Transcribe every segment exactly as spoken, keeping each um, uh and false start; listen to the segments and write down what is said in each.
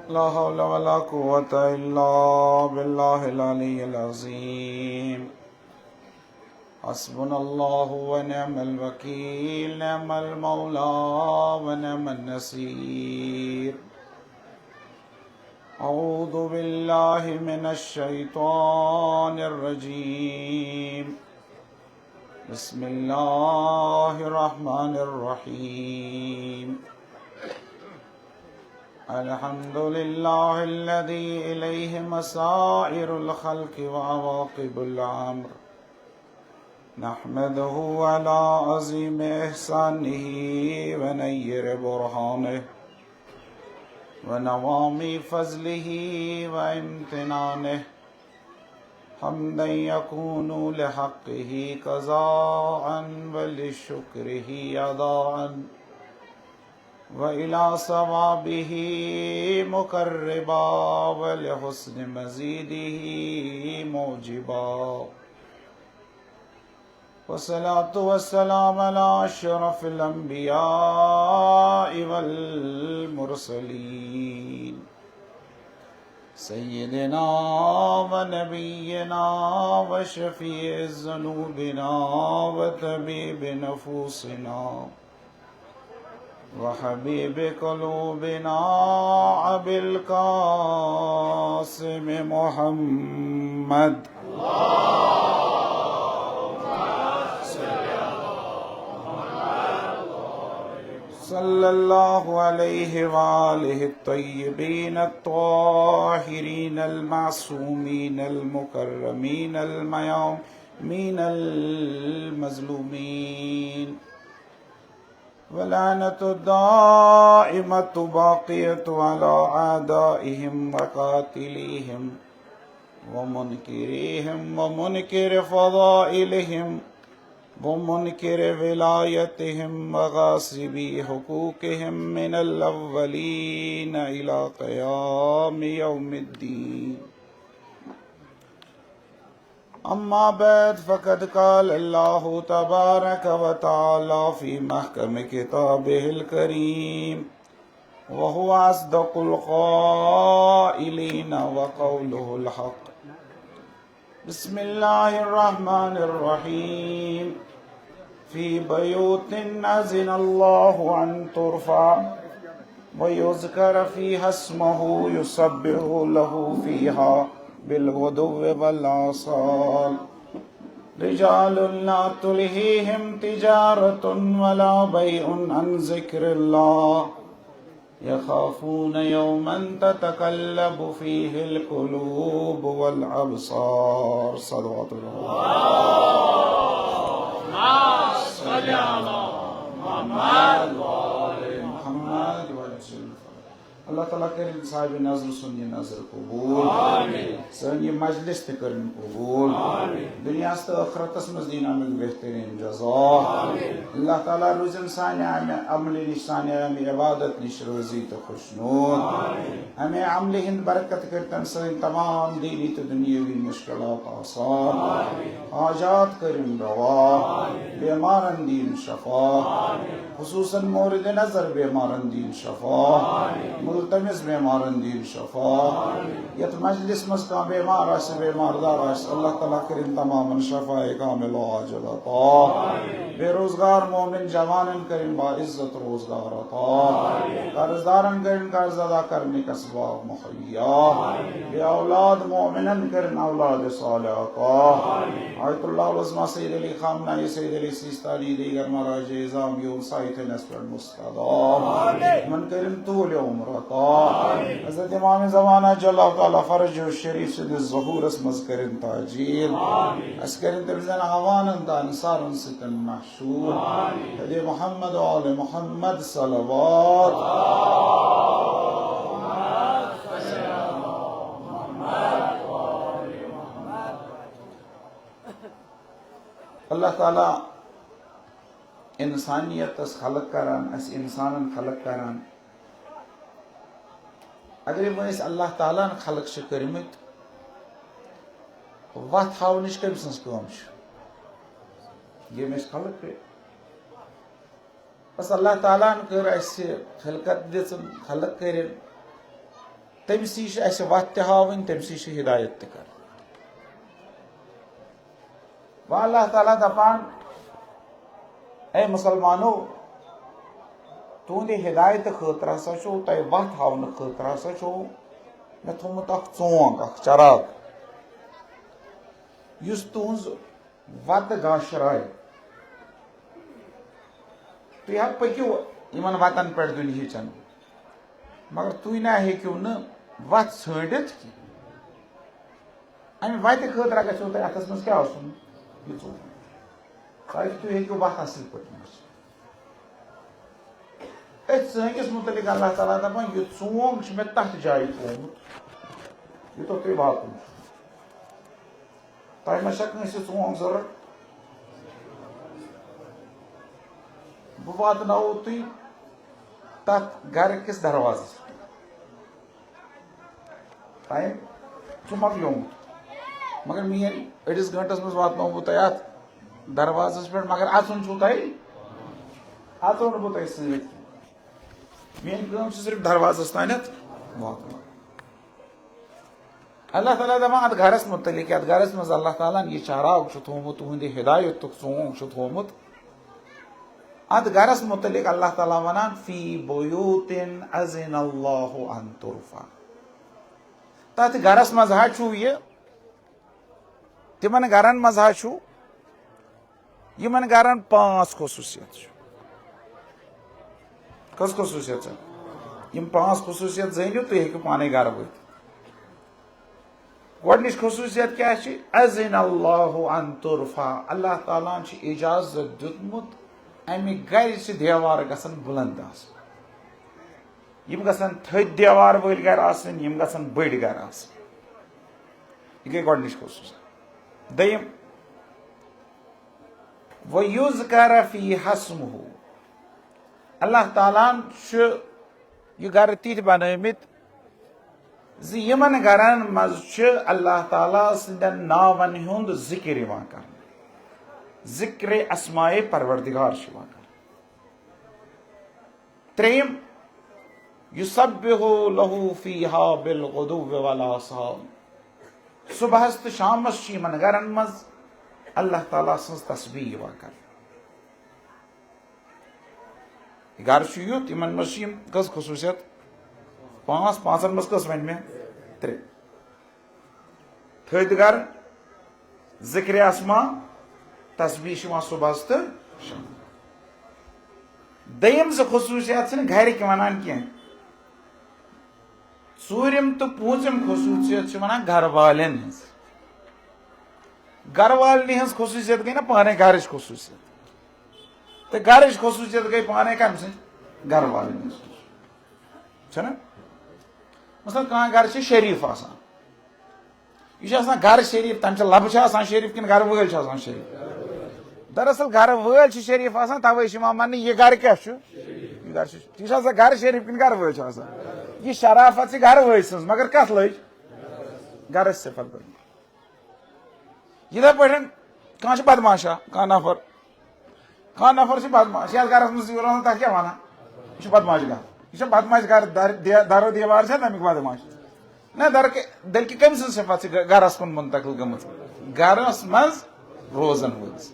لا حول ولا قوة إلا بالله العلي العظيم. حسبنا الله ونعم الوكيل، نعم المولى ونعم النصير. أعوذ بالله من الشيطان الرجيم. بسم الله الرحمن الرحيم. الحمد لله الذي إليه مصائر الخلق وعواقب الأمر. نحمده على عظيم إحسانه ونير برهانه ونوامي فضله وامتنانه، حمدا يكون لحقه قضاء ولشكره أداء، وإلى ثوابه مقربا ولحسن مزيده موجبا. والصلاة والسلام على أشرف الأنبياء والمرسلين، سيدنا ونبينا وشفيع ذنوبنا وطبيب نفوسنا وحبيب قلوبنا أبي القاسم محمد صلى الله عليه وآله الطيبين الطاهرين المعصومين المكرمين الميامين المظلومين. واللعنة الدائمة باقية على أعدائهم وقاتليهم ومنكريهم ومنكر فضائلهم ومنكر ولايتهم وغاصبي حقوقهم من الأولين إلى قيام يوم الدين. أما بعد، فقد قال الله تبارك وتعالى في محكم كتابه الكريم، وهو أصدق القائلين وقوله الحق. بسم الله الرحمن الرحيم. في بيوت أذن الله أن ترفع ويذكر فيها اسمه يسبح له فيها بالغدو والآصال. رجال لا تلهيهم تجارة ولا بيع عن ذكر الله يخافون يوما تتقلب فيه القلوب والأبصار. صلوات الله. اللهم صل على محمد وآل محمد وسلم. اللہ تعالیٰ کٔرِن صاحب نظر سُنٛد یہِ نظر قبوٗل۔ آمین۔ سٲنۍ یہِ مجلس تہِ کٔرِن قبوٗل۔ آمین۔ دُنیاہَس تہٕ ٲخرتَس منٛز دِیِن اَمیُک بہتریٖن جزا۔ آمین۔ اللہ تعالیٰ روٗزِن سانہِ اَمہِ عملہِ نِش، سانہِ اَمہِ عبادت نِش رٲضی تہٕ خۄشنود۔ آمین۔ اَمہِ عملہِ ہِنٛد برکت کٔرتن سٲنۍ تمام دینی تہٕ دُنیٲوی مُشکلات آسان۔ آمین۔ حاجات کٔرِن روا۔ آمین۔ بیمارن دِیِن شفا۔ آمین۔ خصوصاً مورد نظر بیمارن دِیِن شفا۔ آمین۔ ملتمس بیمارن دِیِن شفا۔ آمین۔ یتھ مجلس منٛز کانٛہہ بیمار آسہِ، بیمار دار آسہِ، اللہ تعالیٰ کٔرِن تمامن شفاء کاملہ عاجلہ عطا۔ آمین۔ بے روزگار مومن جوانن کٔرِن باعزت روزگار عطا۔ آمین۔ قرض دارن کٔرِن قرض ادا کرنٕکۍ اسباب مہیا۔ آمین۔ بے اولاد مومنن کٔرِن اولاد صالح عطا۔ آمین۔ آیت اللہ العظمیٰ سید علی خامنہ، سید علی سیستانی، دیگر مہراج اعظام یِم سایتھن پٮ۪ٹھ مستدعا۔ آمین۔ یِمن کٔرِن طول عمر عطا۔ آمین۔ حضرت امام زمانہ جل اللہ تعالیٰ فرجہ شریف سٕنٛدِس ظہوٗرس منٛز کٔرِن تعجیل۔ آمین۔ اَسہِ کٔرِن تٔمۍ سٕنٛدٮ۪ن اعوانن تہٕ انصارن سۭتۍ محشور۔ آمین۔ حضرت محمد و آل محمد صلوات۔ اللہ تعالیٰ انسانیتس خلق کران، اسہِ انسانن خلق کران۔ اگرے وۄنۍ أسۍ اللہ تعالیٰ ہن خلق چھِ کٔرمٕتۍ، وتھ ہاونٕچ کٔمۍ سٕنٛز کٲم چھِ؟ ییٚمۍ أسۍ خلق کٔرۍ۔ بس اللہ تعالیٰ ہن کٔر اسہِ خلقت دِژٕن، خلق کٔرِن۔ تٔمۍ سی چھِ اَسہِ وَتھ تہِ ہاوٕنۍ، تٔمۍ سی چھِ ہدایت تہِ کَرٕنۍ۔ وۄنۍ اللہ تعالیٰ دَپان، اے مُسلمانو، تُہنٛدِ ہدایتہٕ خٲطرٕ ہسا چھُو، تۄہہِ وَتھ ہاونہٕ خٲطرٕ ہسا چھُو مےٚ تھوٚومُت اَکھ ژونٛگ، اَکھ چراغ، یُس تُہنٛز وَتہٕ گاشرایہِ۔ تُہۍ ہا پٔکِو یِمن وَتَن پٮ۪ٹھ دُنہِچَن، مگر تُہۍ نہ ہیٚکِو نہٕ وَتھ ژھٲنٛڈِتھ کینٛہہ۔ اَمہِ وَتہِ خٲطرٕ گژھیو تۄہہِ اَتھَس منٛز کیٛاہ آسُن؟ یہِ ژوٗنٛٹھ۔ تاکہِ تُہۍ ہیٚکِو وَتھ اَصٕل پٲٹھۍ وٕچھِتھ۔ أتھۍ ژوٗنٛگِس مُتعلِق اللہ تعالیٰ دَپان، یہِ ژوٗنٛگ چھُ مےٚ تَتھ جایہِ تھوٚومُت، یوٚتَتھ تُہۍ واتُن چھُو۔ تۄہہِ ما چھا کٲنٛسہِ ژوٗنٛگ ضروٗرت؟ بہٕ واتناوو تُہۍ تَتھ گَرٕ کِس دروازَس۔ ٹایم چھُ مۄکلیومُت۔ مگر میٛٲنۍ أڑِس گٲنٛٹَس منٛز واتناوو بہٕ تۄہہِ اَتھ دروازَس پٮ۪ٹھ، مگر اَژُن چھُو تۄہہِ، اَژو نہٕ بہٕ تۄہہِ سۭتۍ۔ میٛٲنۍ کٲم چھِ صرف دروازَس تانٮ۪تھ واتناوُن۔ اللہ تعالیٰ دَپان اَتھ گَرَس مُتعلِق، یَتھ گَرَس منٛز اللہ تعالیٰ ہَن یہِ چراغ چھُ تھوٚومُت، تُہٕنٛدِ ہدایتُک ژونٛگ چھُ تھوٚومُت، اَتھ گَرَس مُتعلِق اللہ تعالیٰ وَنان، "فی بیوتن اذن اللہ ان ترفع۔" تَتھ گَرَس منٛز ہا چھُو یہِ، تِمَن گَرَن منٛز ہا چھُو یِمَن گَرَن پانٛژھ خصوٗصیت چھُ۔ کٔژ خصوٗصیت چھِ؟ یِم پانٛژھ خصوٗصیت زٲنِو، تُہۍ ہیٚکِو پانَے گَرٕ وٲتِتھ۔ گۄڈٕنِچ خصوٗصیت کیٛاہ چھِ؟ "اذن اللہ ان ترفع"، اللہ تعالیٰ ہَن چھُ اِجازت دیُتمُت اَمہِ گَرِ چھِ دیوار گژھن بُلنٛد آسٕنۍ۔ یِم گژھن تھٔدۍ دیوار وٲلۍ گَرٕ آسٕنۍ، یِم گژھن بٔڑۍ گَرٕ آسٕنۍ۔ یہِ گٔے گۄڈٕنِچ خصوٗصیت۔ دوٚیِم، "وَيُذْكَرَ فِيهَا اسْمُهُ"، اللہ تعالیٰ ہَن چھُ یہِ گَرٕ تِتھۍ بَنٲومٕتۍ زِ یِمَن گَرَن منٛز چھُ اللہ تعالیٰ سٕنٛدٮ۪ن ناوَن ہُنٛد ذِکِر یِوان کَرنہٕ، ذِکرِ اسمائے پروردگار چھُ یِوان کَرنہٕ۔ ترٛیٚیِم، "یُسَبِّحُ لَهُ فِيهَا بِالْغُدُوِّ وَالْآصَالِ"، صُبحَس تہٕ شامَس چھِ یِمَن گَرَن منٛز اللہ تعالیٰ سٕنٛز تسبیح یِوان کَرنہٕ۔ یہِ گَرٕ چھُ یُتھ، یِمَن منٛز چھِ یِم کٔژ خصوٗصیت؟ پانٛژھ، پانٛژَن منٛز کٔژ وَنہِ مےٚ؟ ترٛےٚ۔ تھٔدۍ گَرٕ، ذِکرِ اسما، تسبیح چھِ یِوان صُبحَس تہٕ شامَس۔ دوٚیِم زٕ خصوٗصیت چھِنہٕ گَرِکۍ وَنان کینٛہہ۔ ژوٗرِم تہٕ پوٗنٛژِم خصوٗصیت چھِ وَنان گَرٕ والٮ۪ن ہٕنٛز۔ گَرٕ والنہِ ہٕنٛز خصوٗصیت گٔے نہ پانَے گَرٕچ خصوٗصیت، تہٕ گَرٕچ خصوٗصیت گٔے پانَے کَمہِ سٕنٛز؟ گَرٕ والٮ۪ن ہٕنٛز خصوٗصیت۔ چھَنہ؟ مثلاً کانٛہہ گَرٕ چھِ شریٖف آسان، یہِ چھُ آسان گَرٕ شریٖف، تَمہِ چہِ لَبہٕ چھِ آسان شریٖف کِنہٕ گَرٕ وٲلۍ چھِ آسان شریٖف؟ دراصل گَرٕ وٲلۍ چھِ شریٖف آسان، تَوَے چھِ یِوان وَننہٕ، یہِ گَرٕ کیٛاہ چھُ؟ یہِ گَرٕ چھُ، یہِ چھُ آسان گَرٕ شریٖف کِنہٕ گَرٕ وٲلۍ چھِ آسان؟ یہِ شرافت چھِ گَرٕ وٲلۍ سٕنٛز، مگر کَتھ لٔج؟ گَرَس صفت بٔنۍ۔ یِتھَے پٲٹھۍ کانٛہہ چھُ بدماشا، کانٛہہ نفر، کانٛہہ نفر چھُ بدماش، یَتھ گَرَس منٛز یہِ روزان، تَتھ کیٛاہ وَنان؟ یہِ چھُ بدماش گَرٕ۔ یہِ چھُ بدماش گَرٕ، در-، دے-، دَرو دیوار چھا تَمیُک بدماش؟ نہ، در کے-، بلکہِ کٔمۍ سٕنٛز صفت چھِ گَ-، گَرَس کُن منتقل گٔمٕژ؟ گَرَس منٛز روزَن وٲلِس۔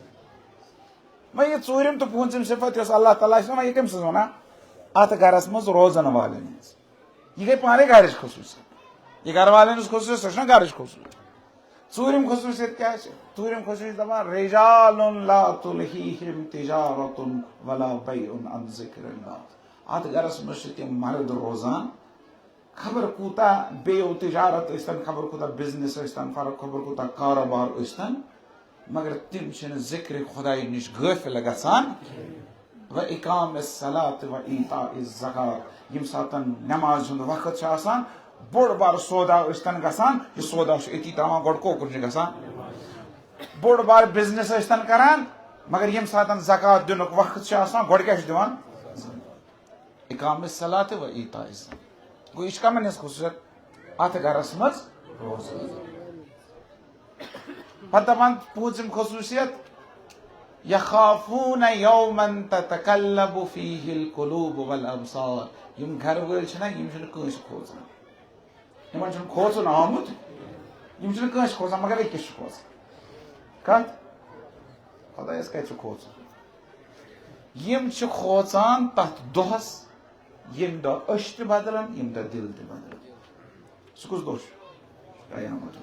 وۄنۍ یہِ ژوٗرِم تہٕ پوٗنٛژِم صفت یۄس اللہ تعالیٰ چھِ وَنان، یہِ کٔمۍ سٕنٛز وَنان؟ اَتھ گَرَس منٛز روزَن والٮ۪ن ہٕنٛز۔ یہِ گٔے پانَے گَرٕچ خصوٗصیت۔ یہِ گَرٕ والٮ۪ن ہٕنٛز خصوٗصیت، سۄ چھَنہ گَرٕچ خصوٗصیت۔ ژوٗرِم خصوٗصیت کیٛاہ چھِ؟ ژوٗرِم خصوٗصیت دَپان، "رِجَالٌ لَا تُلْهِيهِمْ تِجَارَةٌ وَلَا بَيْعٌ عَنْ ذِكْرِ اللَّهِ۔" اَتھ گَرَس منٛز چھِ تِم مرد روزان، خبر کوٗتاہ بیٚیو تِجارت ٲسۍتَن، خبر کوٗتاہ بِزنِس ٲسۍتَن، خبر، خبر کوٗتاہ کاروبار ٲسۍتَن، مگر تِم چھِنہٕ ذِکرِ خۄدایہِ نِش غٲفِل گژھان۔ "وَإِقَامِ الصَّلَاةِ وَإِيتَاءِ الزَّكَاةِ"، ییٚمہِ ساتَن نٮ۪مازِ ہُنٛد وقت چھُ آسان، بوٚڑ بار سودا ٲسۍتَن گژھان، یہِ سودا چھُ أتی ترٛاوان، گۄڈٕ کوکُن چھُ گژھان۔ بوٚڑ بار بِزنِس ٲسۍتَن کران، مگر ییٚمہِ ساتَن زکوٰۃ دِنُک وقت چھُ آسان، گۄڈٕ کیٛاہ چھُ دِوان؟ "اِقامِ الصَّلَاةِ وَإِيتَاءِ الزَّكَاةِ"۔ گوٚو، یہِ چھِ کَمَن ہٕنٛز خصوٗصیت؟ اَتھ گَرَس منٛز روزان۔ پَتہٕ دَپان پوٗنٛژِم خصوٗصیت، "يَخَافُونَ يَوْمًا تَتَقَلَّبُ فِيهِ الْقُلُوبُ وَالْأَبْصَارُ"۔ یِم گَرٕ وٲلۍ چھِنہ، یِم چھِنہٕ کٲنٛسہِ کھوژان۔ یِمن چھُنہٕ کھوژُن آمُت، یِم چھِنہٕ کٲنٛسہِ کھوژان، مگر أکِس چھُ کھوژان۔ کَتھ؟ خۄدایَس کَتہِ چھُ کھوژُن؟ یِم چھِ کھوژان تَتھ دۄہَس، ییٚمہِ دۄہ أچھ تہِ بدلن، ییٚمہِ دۄہ دِل تہِ بدلن۔ سُہ کُس دۄہ چھُ؟ قیامت۔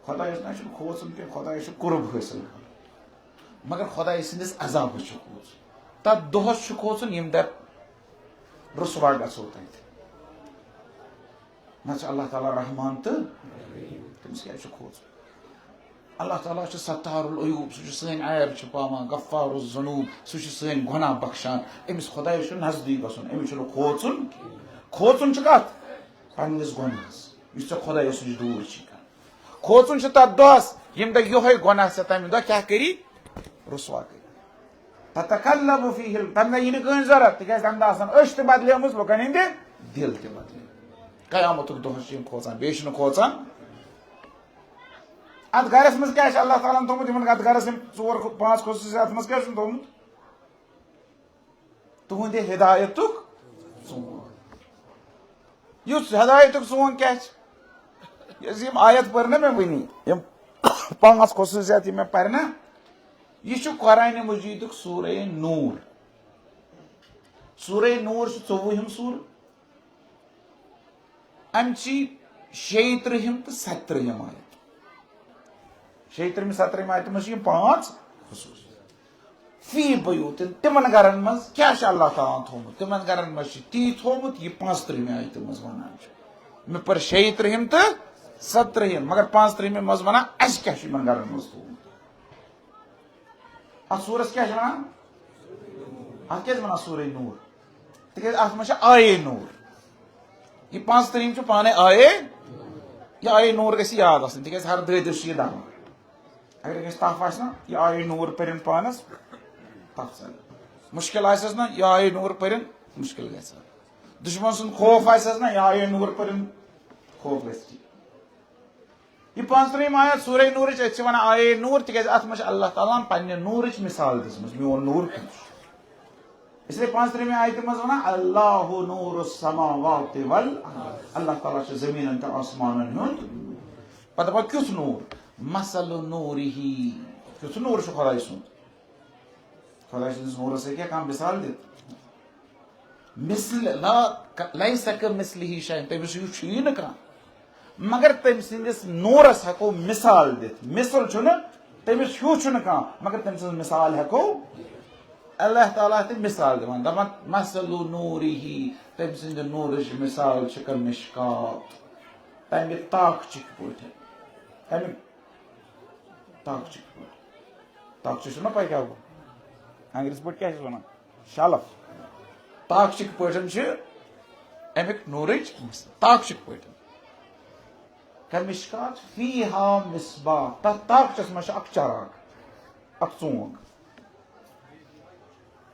خۄدایَس نہ چھُنہٕ کھوژُن کینٛہہ، خۄدایَس چھُ قُرب حٲصِل کَرُن۔ مگر خۄداے سٕنٛدِس عذابَس چھُ کھوژُن۔ تَتھ دۄہَس چھُ کھوژُن، ییٚمہِ دۄہ رُسوا گژھو تَتہِ۔ نہ چھُ اللہ تعالیٰ رحمان تہٕ تٔمِس کیٛازِ چھُ کھوژُن؟ اللہ تعالیٰ چھُ ستار العیوب، سُہ چھُ سٲنۍ عیب چھُپاوان، غفار الذنوب، سُہ چھُ سٲنۍ گۄناہ بخشان۔ أمِس خۄدایَس چھُ نزدیٖک گژھُن، أمِس چھُنہٕ کھوژُن۔ کھوژُن چھُ کَتھ؟ پنٛنِس گۄناہَس، یُس ژےٚ خۄدایَس نِش دوٗر چھُے کَران۔ کھوژُن چھُ تَتھ دۄہَس، ییٚمہِ دۄہ یِہوٚے گۄناہ ژےٚ تَمہِ دۄہ کیٛاہ کَری؟ رُسوا کٔرِتھ۔ تتقلب فیہ ال-، تمہِ دۄہ یی نہٕ کٕہٕنۍ ضروٗرت، تِکیٛازِ تمہِ دۄہ آسن أچھ تہِ بدلیمٕژ، لُکن ہٕنٛدِ دِل تہِ بدلیمٕتۍ۔ قیامتُک دۄہ چھِ یِم کھوژان، بیٚیہِ چھِنہٕ کھوژان۔ اتھ گرس منٛز کیٛاہ چھِ اللہ تعالیٰ ہن تھوٚومُت یِمن؟ اتھ گرس یِم ژور خُ-، پانٛژھ خصوٗصیات، اتھ منٛز کیٛاہ چھُنہٕ تھوٚومُت؟ تُہنٛدِ ہدایتُک ژونگ۔ یُس ہدایتُک ژونگ کیٛاہ چھِ؟ یۄس یِم آیت پٔر نہ مےٚ وٕنی، یِم پانٛژھ خصوٗصیات یِم مےٚ پَرِ نہ، یہِ چھُ قرآنِ مجیدُک سورہ نور۔ سورہ نور چھُ ژوٚوُہِم سورہ۔ اَمہِ چی شیٚیہِ ترٕٛہِم تہٕ ستہٕ ترٕٛہِم آیت۔ شیٚیہِ ترٕٛہِم، ستہٕ ترٕٛہِم آیتہِ منٛز چھِ یِم پانٛژھ خصوٗص۔ فی بیوتن، تِمن گرن منٛز کیٛاہ چھُ اللہ تعالیٰ ہن تھوٚومُت؟ تِمن گرن منٛز چھُ تی تھوٚومُت، یہِ پانٛژھ ترٕٛہِمہِ آیتہِ منٛز وَنان چھُ۔ مےٚ پٔر شیٚیہِ ترٕٛہِم تہٕ ستہٕ ترٕٛہِم، مگر پانٛژھ ترٕٛہِمہِ منٛز وَنان اَسہِ کیٛاہ چھُ یِمن گرن منٛز تھوٚومُت۔ اتھ سورس کیٛاہ چھِ ونان؟ اتھ کیٛازِ ونان سورہ نور؟ تِکیٛازِ اتھ منٛز چھِ آیے نور۔ یہِ پانٛژھ ترٕٛہِم چھُ پانے آیے، یہِ آیے نور گژھِ یاد آسٕنۍ، تِکیٛازِ ہر دۄہہِ دۄہ چھُ یہِ دَپان۔ اگر کٲنٛسہِ تپھ آسہِ نا، یہِ آیے نور پٔرِن پانس، تپھ ژلہِ۔ مُشکِل آسٮ۪س نا، یہِ آیے نور پٔرِن، مُشکِل گژھِ۔ دُشمن سُنٛد خوف آسٮ۪س نا، یہِ آیے نور پٔرِن، خوف گژھِ ٹھیٖک۔ یہِ پانٛژھ ترٕٛہِم آیت سورہ نورٕچ، أسۍ چھِ وَنان آیے نور، تِکیٛازِ اَتھ منٛز چھِ اللہ تعالیٰ ہن پننہِ نوٗرٕچ مثال دِژمٕژ، میون نوٗر کیُتھ چھُ۔ اس لیے پانٛژھ ترٕٛہِمہِ آیتہِ منٛز وَنان، "اللہ نور السماوات والارض"، اللہ تعالیٰ چھُ زٔمیٖنَن تہٕ آسمانَن ہُنٛد۔ پَتہٕ دَپان، کیُتھ نوٗر؟ "مثل نورہ"، کیُتھ نوٗر چھُ خۄداے سُنٛد؟ خۄداے سٕنٛدِس نوٗرَس ہیٚکہِ کانٛہہ مثال دِتھ؟ مثل لا، لیس کمثلہ شیء، تٔمِس ہیوٗ چھُیی نہٕ کانٛہہ۔ مگر تٔمۍ سٕنٛدِس نوٗرَس ہٮ۪کو مثال دِتھ۔ مثل چھُنہٕ، تٔمِس ہیوٗ چھُنہٕ کانٛہہ، مگر تٔمۍ سٕنٛز مثال ہٮ۪کو۔ اللہ تعالیٰ تہِ مثال دِوان، دَپان، "مثل نورہ"، تٔمۍ سٕنٛدِ نوٗرٕچ مثال چھِ کمشکات۔ تَمہِ تاکھ چھِ کِتھ پٲٹھۍ؟ تَمہِ تاکھ چھِ کِتھ پٲٹھۍ؟ تاکھ چھِ، چھُنہ پَے کیٛاہ گوٚو؟ انگریزی پٲٹھۍ کیٛاہ چھِ وَنان؟ شلف۔ تاکھ چھِ کِتھ پٲٹھۍ چھِ اَمیُک نوٗرٕچ مثال؟ تاکھ چھِ کِتھ پٲٹھۍ؟ کمشکات فیہا مصباح، تَتھ تاکچَس منٛز چھِ اَکھ چراغ، اَکھ ژونٛگ۔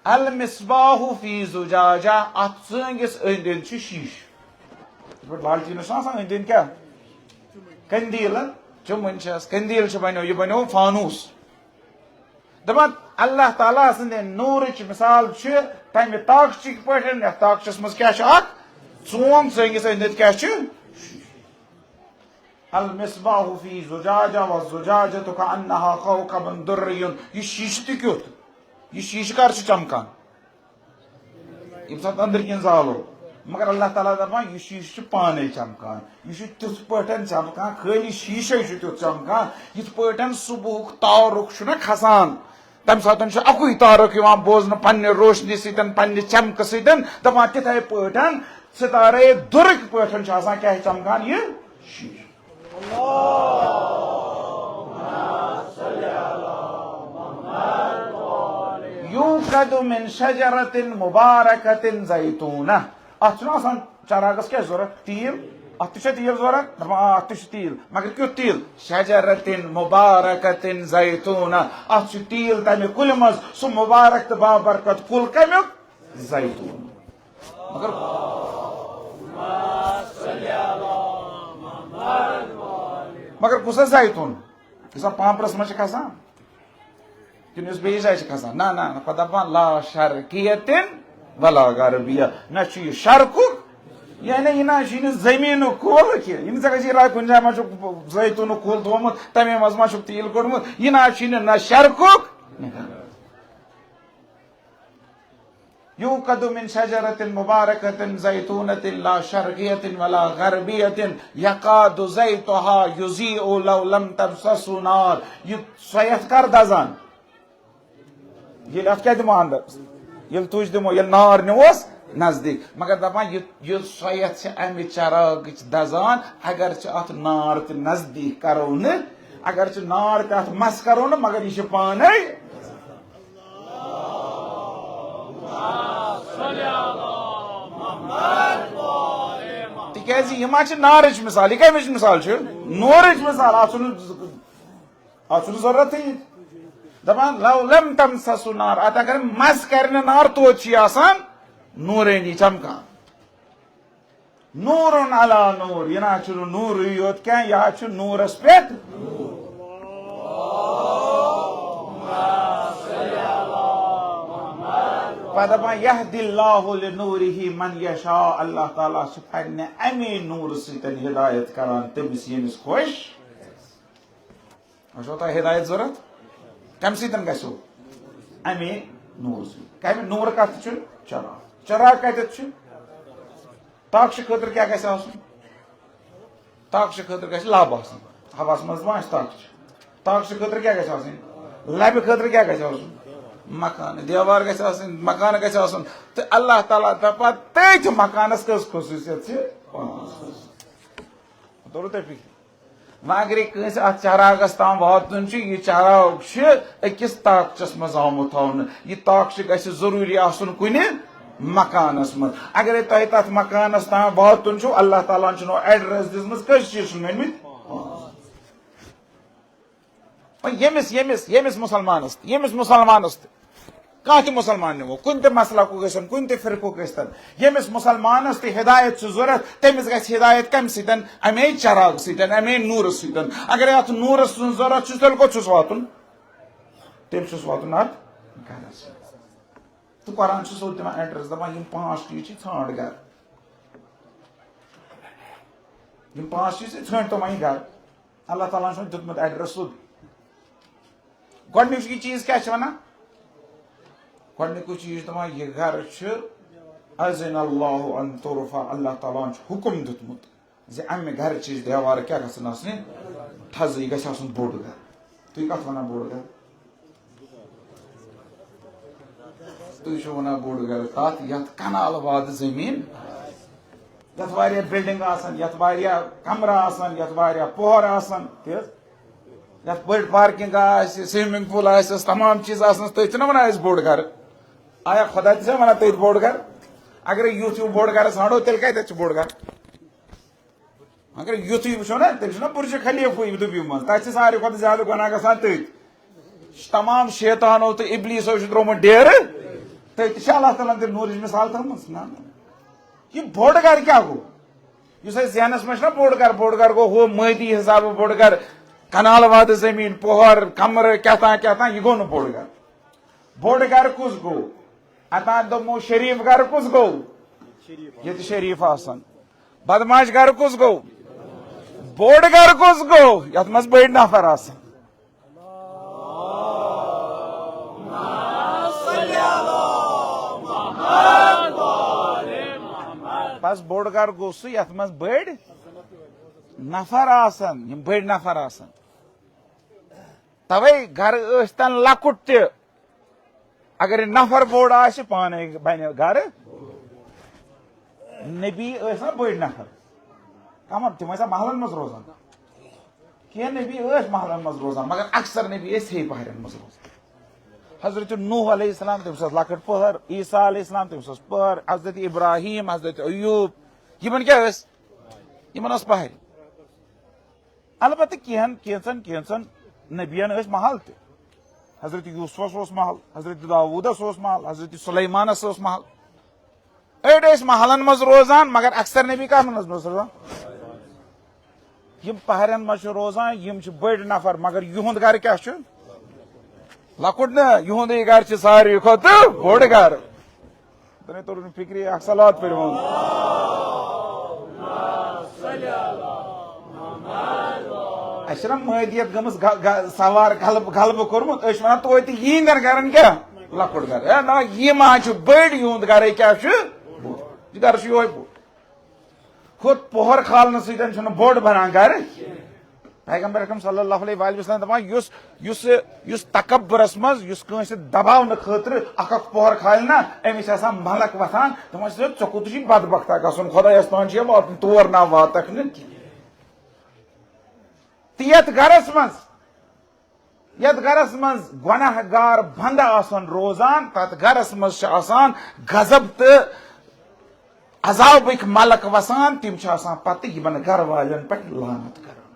المصباح فی زجاجہ، اَتھ ژٲنٛگِس أنٛدۍ أنٛدۍ چھُ شیٖشہٕ۔ یِتھ پٲٹھۍ لالٹیٖنَس چھُنہ آسان أنٛدۍ أنٛدۍ کیٛاہ؟ قندیٖل، چُمٕنۍ چھَس، قندیٖل چھُ بَنیو، یہِ بَنیو فانوٗس۔ دَپان، اللہ تعالیٰ سٕنٛدِ نوٗرٕچ مثال چھِ تَمہِ تاکچہِ پٲٹھۍ، یَتھ تاکچَس منٛز کیٛاہ چھُ؟ اَکھ ژونٛگ، ژٲنٛگِس أنٛدۍ أنٛدۍ کیٛاہ چھُ؟ المصباح فی زجاجہ والزجاجۃ کأنہا کوکب درّی۔ یہِ شیٖشہٕ تہِ کیُتھ؟ یہِ شیٖشہٕ کر چھُ چمکان؟ ییٚمہِ ساتہٕ أنٛدرۍ کِنۍ زالو۔ مگر اللہ تعالیٰ دَپان، یہِ شیٖشہٕ چھُ پانے چمکان۔ یہِ چھُ تیُتھ پٲٹھۍ چمکان، خٲلی شیٖشے چھُ تیُتھ چمکان، یِتھ پٲٹھۍ صبحُک تارُک چھُنہ کھسان۔ تَمہِ ساتہٕ چھُ اَکُے تارُک یِوان بوزنہٕ پننہِ روشنی سۭتۍ، پننہِ چمکہٕ سۭتۍ، دَپان، تِتھے پٲٹھۍ ستارے دُرٕکۍ پٲٹھۍ چھُ آسان کیٛاہ چمکان؟ یہِ شیٖشہٕ۔ یوقد من شجرة مباركة زيتونة۔ اتھ چھُنہٕ آسان چراغس کیٛاہ ضروٗرت؟ تیٖل۔ اتھ تہِ چھا تیٖل ضروٗرت؟ دپان، آ، اتھ تہِ چھُ تیٖل۔ مگر کیُتھ تیٖل؟ شجرة مباركة زيتونة۔ اتھ چھُ تیٖل تمہِ کُلہِ منٛز، سُہ مبارک تہٕ بابرکت کُل۔ کمیُک؟ زیتون۔ مگر، مگر کُس حظ زیتون؟ یُس زن پامپرس منٛز چھِ کھسان؟ کِنہٕ یُس بیٚیِس جایہِ چھِ کھسان؟ نہ، نہ، نہ، پتہٕ دپان، لا شرقیتن ولا غربیہ۔ نہ چھُ یہِ شرقُک، یعنی یہِ نہ حظ چھُنہٕ زٔمیٖنُک کُل کینٛہہ، یہِ نہٕ ژےٚ گژھی راے کُنہِ جایہِ ما چھُکھ زیتوٗنُک کُل تھوٚومُت، تَمے منٛز ما چھُکھ تیٖل کوٚڑمُت، یہِ نہ حظ چھُنہٕ نہ شرکُک۔ یوقد من شجرة مباركة زيتونة لا شرقية ولا غربية يكاد زيتها يضيء ولو لم تمسسه نار۔ یہِ سۄ یَتھ کر دَزان؟ ییٚلہِ اَتھ کیٛاہ دِمو اَندَر؟ ییٚلہِ تُج دِمو، ییٚلہِ نار نِووس نزدیٖک۔ مگر دَپان، یہِ، یہِ سۄ یَتھ چھِ اَمہِ چراغٕچ دَزان، اگر چھِ اَتھ نار تہِ نزدیٖک کَرو نہٕ، اگر چھِ نار تہِ اَتھ مَس کَرو نہٕ، مگر یہِ چھِ پانَے۔ تِکیٛازِ یہِ ما چھِ نارٕچ مِثال، یہِ کَمِچ مِثال چھِ؟ نوٗرٕچ مِثال۔ اَتھ چھُنہٕ، اَتھ چھُنہٕ ضروٗرتٕے۔ دَپان، "لو لم تمسسه نار"، اَتھ اگر مَس کَرِ نہٕ نار، توتہِ چھُ یہِ آسان نوٗرٲنی چمکان۔ نور علی نور، یہِ نہ حظ چھُنہٕ نوٗرٕے یوت کینٛہہ، یہِ حظ چھُ نوٗرَس پٮ۪ٹھ۔ پتہٕ دَپان، "یہدی اللہ لنورہ من یشاء"، اللہ تعالیٰ چھُ پننہِ اَمے نوٗرٕ سۭتۍ ہدایت کران تٔمِس، ییٚمِس خۄش۔ وۄنۍ چھو تۄہہِ ہدایت ضوٚرتھ؟ کَمہِ سۭتۍ گژھیو؟ اَمے نوٗرٕ سۭتۍ۔ کَمہِ نوٗرٕ کَتھ چھُ؟ چراغ۔ چراغ کَتٮ۪تھ چھُ؟ تاکشہِ خٲطرٕ کیٛاہ گژھِ آسُن؟ تاکشہِ خٲطرٕ گژھِ لَب آسٕنۍ۔ ہَوہَس منٛز ما آسہِ تاکشہِ؟ تاکشہِ خٲطرٕ کیٛاہ گژھِ آسٕنۍ؟ لَبہِ خٲطرٕ کیٛاہ گژھِ آسُن؟ مکانہٕ۔ دیوار گژھِ آسٕنۍ، مکانہٕ گژھِ آسُن۔ تہٕ اللہ تعالیٰ دَپان، تٔتھۍ مکانَس کٔژ خصوٗصیت چھِ؟ پانٛژھ۔ توٚرُو تۄہہِ فِکرِ؟ وۄنۍ اگرے کٲنٛسہِ اتھ چراغس تام واتُن چھُ، یہِ چراغ چھُ أکِس تاکچس منٛز آمُت تھاونہٕ۔ یہِ تاکچہِ گژھِ ضروٗری آسُن کُنہِ مکانس منٛز۔ اگرے تۄہہِ تتھ مکانس تام واتُن چھُ، اللہ تعالیٰ ہن چھُنو ایڈریس دِژمٕژ، کٔژ چیٖز چھِنہٕ ؤنمٕتۍ؟ وۄنۍ ییٚمِس، ییٚمِس، ییٚمِس مُسلمانس تہِ، ییٚمِس مُسلمانس تہِ کانٛہہ تہِ مُسلمان نِمو، کُنہِ تہِ مسلکُک ٲسِن، کُنہِ تہِ فرقُک ٲسۍتن، ییٚمِس مُسلمانس تہِ ہدایت چھِ ضوٚرتھ، تٔمِس گژھِ ہدایت کمہِ سۭتۍ؟ امے چراغ سۭتۍ، امے نوٗرٕ سۭتۍ۔ اگرے اتھ نوٗرٕ سٕنٛز ضوٚرتھ چھُس، تیٚلہِ کوٚت چھُس واتُن؟ تیٚلہِ چھُس واتُن اتھ گرس۔ تہٕ قرآن چھُ سیوٚد دِوان ایڈریس، دپان، یِم پانٛژھ چیٖز چھِ، ژھانٛڈ گرٕ۔ یِم پانٛژھ چیٖز چھِ، ژھٲنٛڈ تِمن گرٕ۔ اللہ تعالیٰ ہن چھُ دیُتمُت ایڈریس سیوٚد۔ گۄڈٕنیُک یہِ چیٖز کیٛاہ چھِ وَنان؟ گۄڈٕنیُکُے چیٖز چھُ دَپان، یہِ گَرٕ چھُ، اَذِنَ اللہُ اَن تُرفع، اللہ تعالیٰ ہَن چھُ حُکُم دیُتمُت زِ اَمہِ گَرٕ چہِ دیوارٕ کیٛاہ گژھن آسنہِ؟ تھَزٕ، یہِ گژھِ آسُن بوٚڑ گَرٕ۔ تُہۍ کَتھ وَنان بوٚڑ گَرٕ؟ تُہۍ چھِو وَنان بوٚڑ گَرٕ تَتھ، یَتھ کَنال واد زٔمیٖن، یَتھ واریاہ بِلڈِنٛگ آسَن، یَتھ واریاہ کَمرٕ آسَن، یَتھ واریاہ پوہَر آسَن، تی حظ؟ یتھ بٔڑ پارکنگ آسہِ، سوئمنگ پول آسٮ۪س، تمام چیٖز آسنس، تٔتھۍ چھِنہ ونان أسۍ بوٚڑ گرٕ؟ آیا خۄدا تہِ چھا ونان تٔتھۍ بوٚڑ گرٕ؟ اگرے یُتھ ہیوٗ بوٚڑ گرٕ ژھانڈو، تیٚلہِ کتٮ۪تھ چھُ بوٚڑ گرٕ؟ اگر یُتھُے وٕچھو نا، تیٚلہِ چھُنہ برج خلیفہٕے دُبیہِ منٛز، تتہِ چھِ ساروی کھۄتہٕ زیادٕ گۄناہ گژھان تٔتھۍ۔ تمام شیطانو تہٕ ابلیسو چھُ ترٛوومُت ڈیرٕ تٔتھۍ۔ تہِ چھِ اللہ تعالیٰ ہن تیٚلہِ نوٗرٕچ مثال تھٲومٕژ؟ نہ، نہ۔ یہِ بوٚڑ گرٕ کیٛاہ گوٚو؟ یُس اَسہِ ذہنس منٛز چھُنہ بوٚڑ گرٕ، بوٚڑ گرٕ گوٚو ہُہ مٲدی حسابہٕ بوٚڑ گرٕ، کنال واد زٔمیٖن، پوہر، کمرٕ، کیٛاہ تام کیٛاہ تام، یہِ گوٚو نہٕ بوٚڑ گرٕ۔ بوٚڑ گرٕ کُس گوٚو؟ اتان دوٚپمو شریٖف گرٕ کُس گوٚو؟ ییٚتہِ شریٖف آسان۔ بدماش گرٕ کُس گوٚو؟ بوٚڑ گرٕ کُس گوٚو؟ یتھ منٛز بٔڑۍ نفر آسان۔ بس بوٚڑ گرٕ گوٚو سُہ یتھ منٛز بٔڑۍ نفر آسن، یِم بٔڑۍ نفر آسن۔ توے گرٕ ٲسۍ تن لۄکُٹ تہِ، اگر یہِ نفر بوٚڑ آسہِ، پانے بنہِ گرٕ۔ نبی ٲسۍ نا بٔڑۍ نفر، کمن تِم ٲسۍ محلن منٛز روزان۔ کینٛہہ نبی ٲسۍ محلن منٛز روزان، مگر اکثر نبی ٲسۍ ژھے پہرن منٛز روزان۔ حضرت نوح علیہ السلام، تٔمِس ٲس لۄکٕٹ پہر، عیسیٰ علیہ السلام، تٔمِس ٲس پہر، حضرت ابراہیم، حضرت ایوب، یِمن کیٛاہ ٲسۍ؟ یِمن ٲس پہر۔ البتہ کینٛہن، کینٛژن، کینٛژن نبین ٲسۍ محل تہِ۔ حضرت یوسفس اوس محل، حضرت داوودس اوس محل، حضرت سلیمانس اوس محل۔ أڑۍ ٲسۍ محلن منٛز روزان، مگر اکثر نبی کتھ منٛز منٛز روزان؟ یِم پہرن منٛز چھِ روزان، یِم چھِ بٔڑۍ نفر، مگر یِہُنٛد گرٕ کیٛاہ چھُ؟ لۄکُٹ نہٕ، یِہُنٛدُے گرٕ چھُ ساروی کھۄتہٕ بوٚڑ گرٕ۔ تۄہہِ توٚرُو نہٕ فِکرِ، اکھ صلوات پٔرِو وۄنۍ۔ اَسہِ چھِنہ مٲدیت گٔمٕژ غ- غ- سوار غلبہٕ غلبہٕ کوٚرمُت، أسۍ چھِ وَنان توتہِ یِہِنٛدٮ۪ن گَرَن کیٛاہ؟ لۄکُٹ گَرٕ۔ ہے نہ، یہِ ما چھُ بٔڑۍ، یِہُنٛد گَرَے کیٛاہ چھُ؟ بوٚڑ۔ یہِ گَرٕ چھُ یِہوٚے بوٚڑ۔ ہُتھ پۄہَر کھالنہٕ سۭتۍ چھُنہٕ بوٚڑ بَنان گَرٕ۔ پیغمبر اکرم صلی اللہ علیہ وآلہ وسلم دَپان، یُس یُس یُس تکبرَس منٛز، یُس کٲنٛسہِ دَباونہٕ خٲطرٕ اَکھ اَکھ پۄہَر کھالہِ نہ، أمِس چھِ آسان مَلَک وۄتھان، دَپان چھِ، "ژےٚ کوٚتُے چھُے بدبختا گژھُن، خۄدایَس تام چھُ یہِ واتُن، تور نہ واتَکھ نہٕ کینٛہہ۔" تہٕ یَتھ گَرَس منٛز یتھ گرس منٛز گۄناہ گار بندٕ آسن روزان، تتھ گرس منٛز چھِ آسان غضب تہٕ عذابٕکۍ ملک وسان۔ تِم چھِ آسان پتہٕ یِمن گرٕ والٮ۪ن پٮ۪ٹھ لعنت کران۔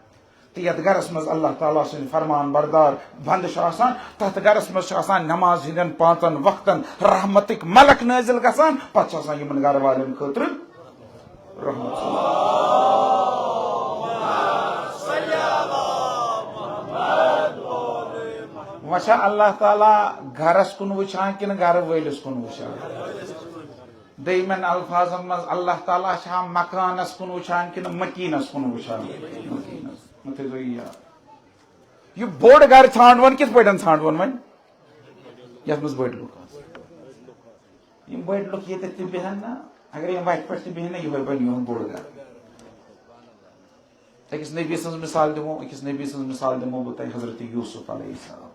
تہٕ یتھ گرس منٛز اللہ تعالیٰ سٕنٛدۍ فرمان بردار بندٕ چھِ آسان، تتھ گرس منٛز چھِ آسان نماز ہٕنٛدٮ۪ن پانٛژن وقتن رحمتٕکۍ ملک نٲزِل گژھان، پتہٕ چھِ آسان یِمن گرٕ والٮ۪ن خٲطرٕ رحمت۔ وۄنۍ چھا اللہ تعالیٰ گرس کُن وٕچھان کِنہٕ گرٕ وٲلِس کُن وٕچھان؟ دوٚیمٮ۪ن الفاظن منٛز، اللہ تعالیٰ چھا مکانس کُن وٕچھان کِنہٕ مکینس کُن وٕچھان؟ مکینس۔ مےٚ تھٲیزیو یہِ یاد۔ یہِ بوٚڑ گرٕ ژھانٛڈون کِتھ پٲٹھۍ ژھانٛڈون وۄنۍ؟ یتھ منٛز بٔڑۍ لُکھ آسن۔ یِم بٔڑۍ لُکھ ییٚتٮ۪تھ تہِ بیٚہن نا، اگر یِم وتہِ پٮ۪ٹھ تہِ بیٚہن نا، یِہوٚے بنہِ یِہُنٛد بوٚڑ گرٕ۔ أکِس نبی سٕنٛز مثال دِمو، أکِس نبی سٕنٛز مثال دِمو بہٕ تۄہہِ، حضرت یوسف علیہ السلام۔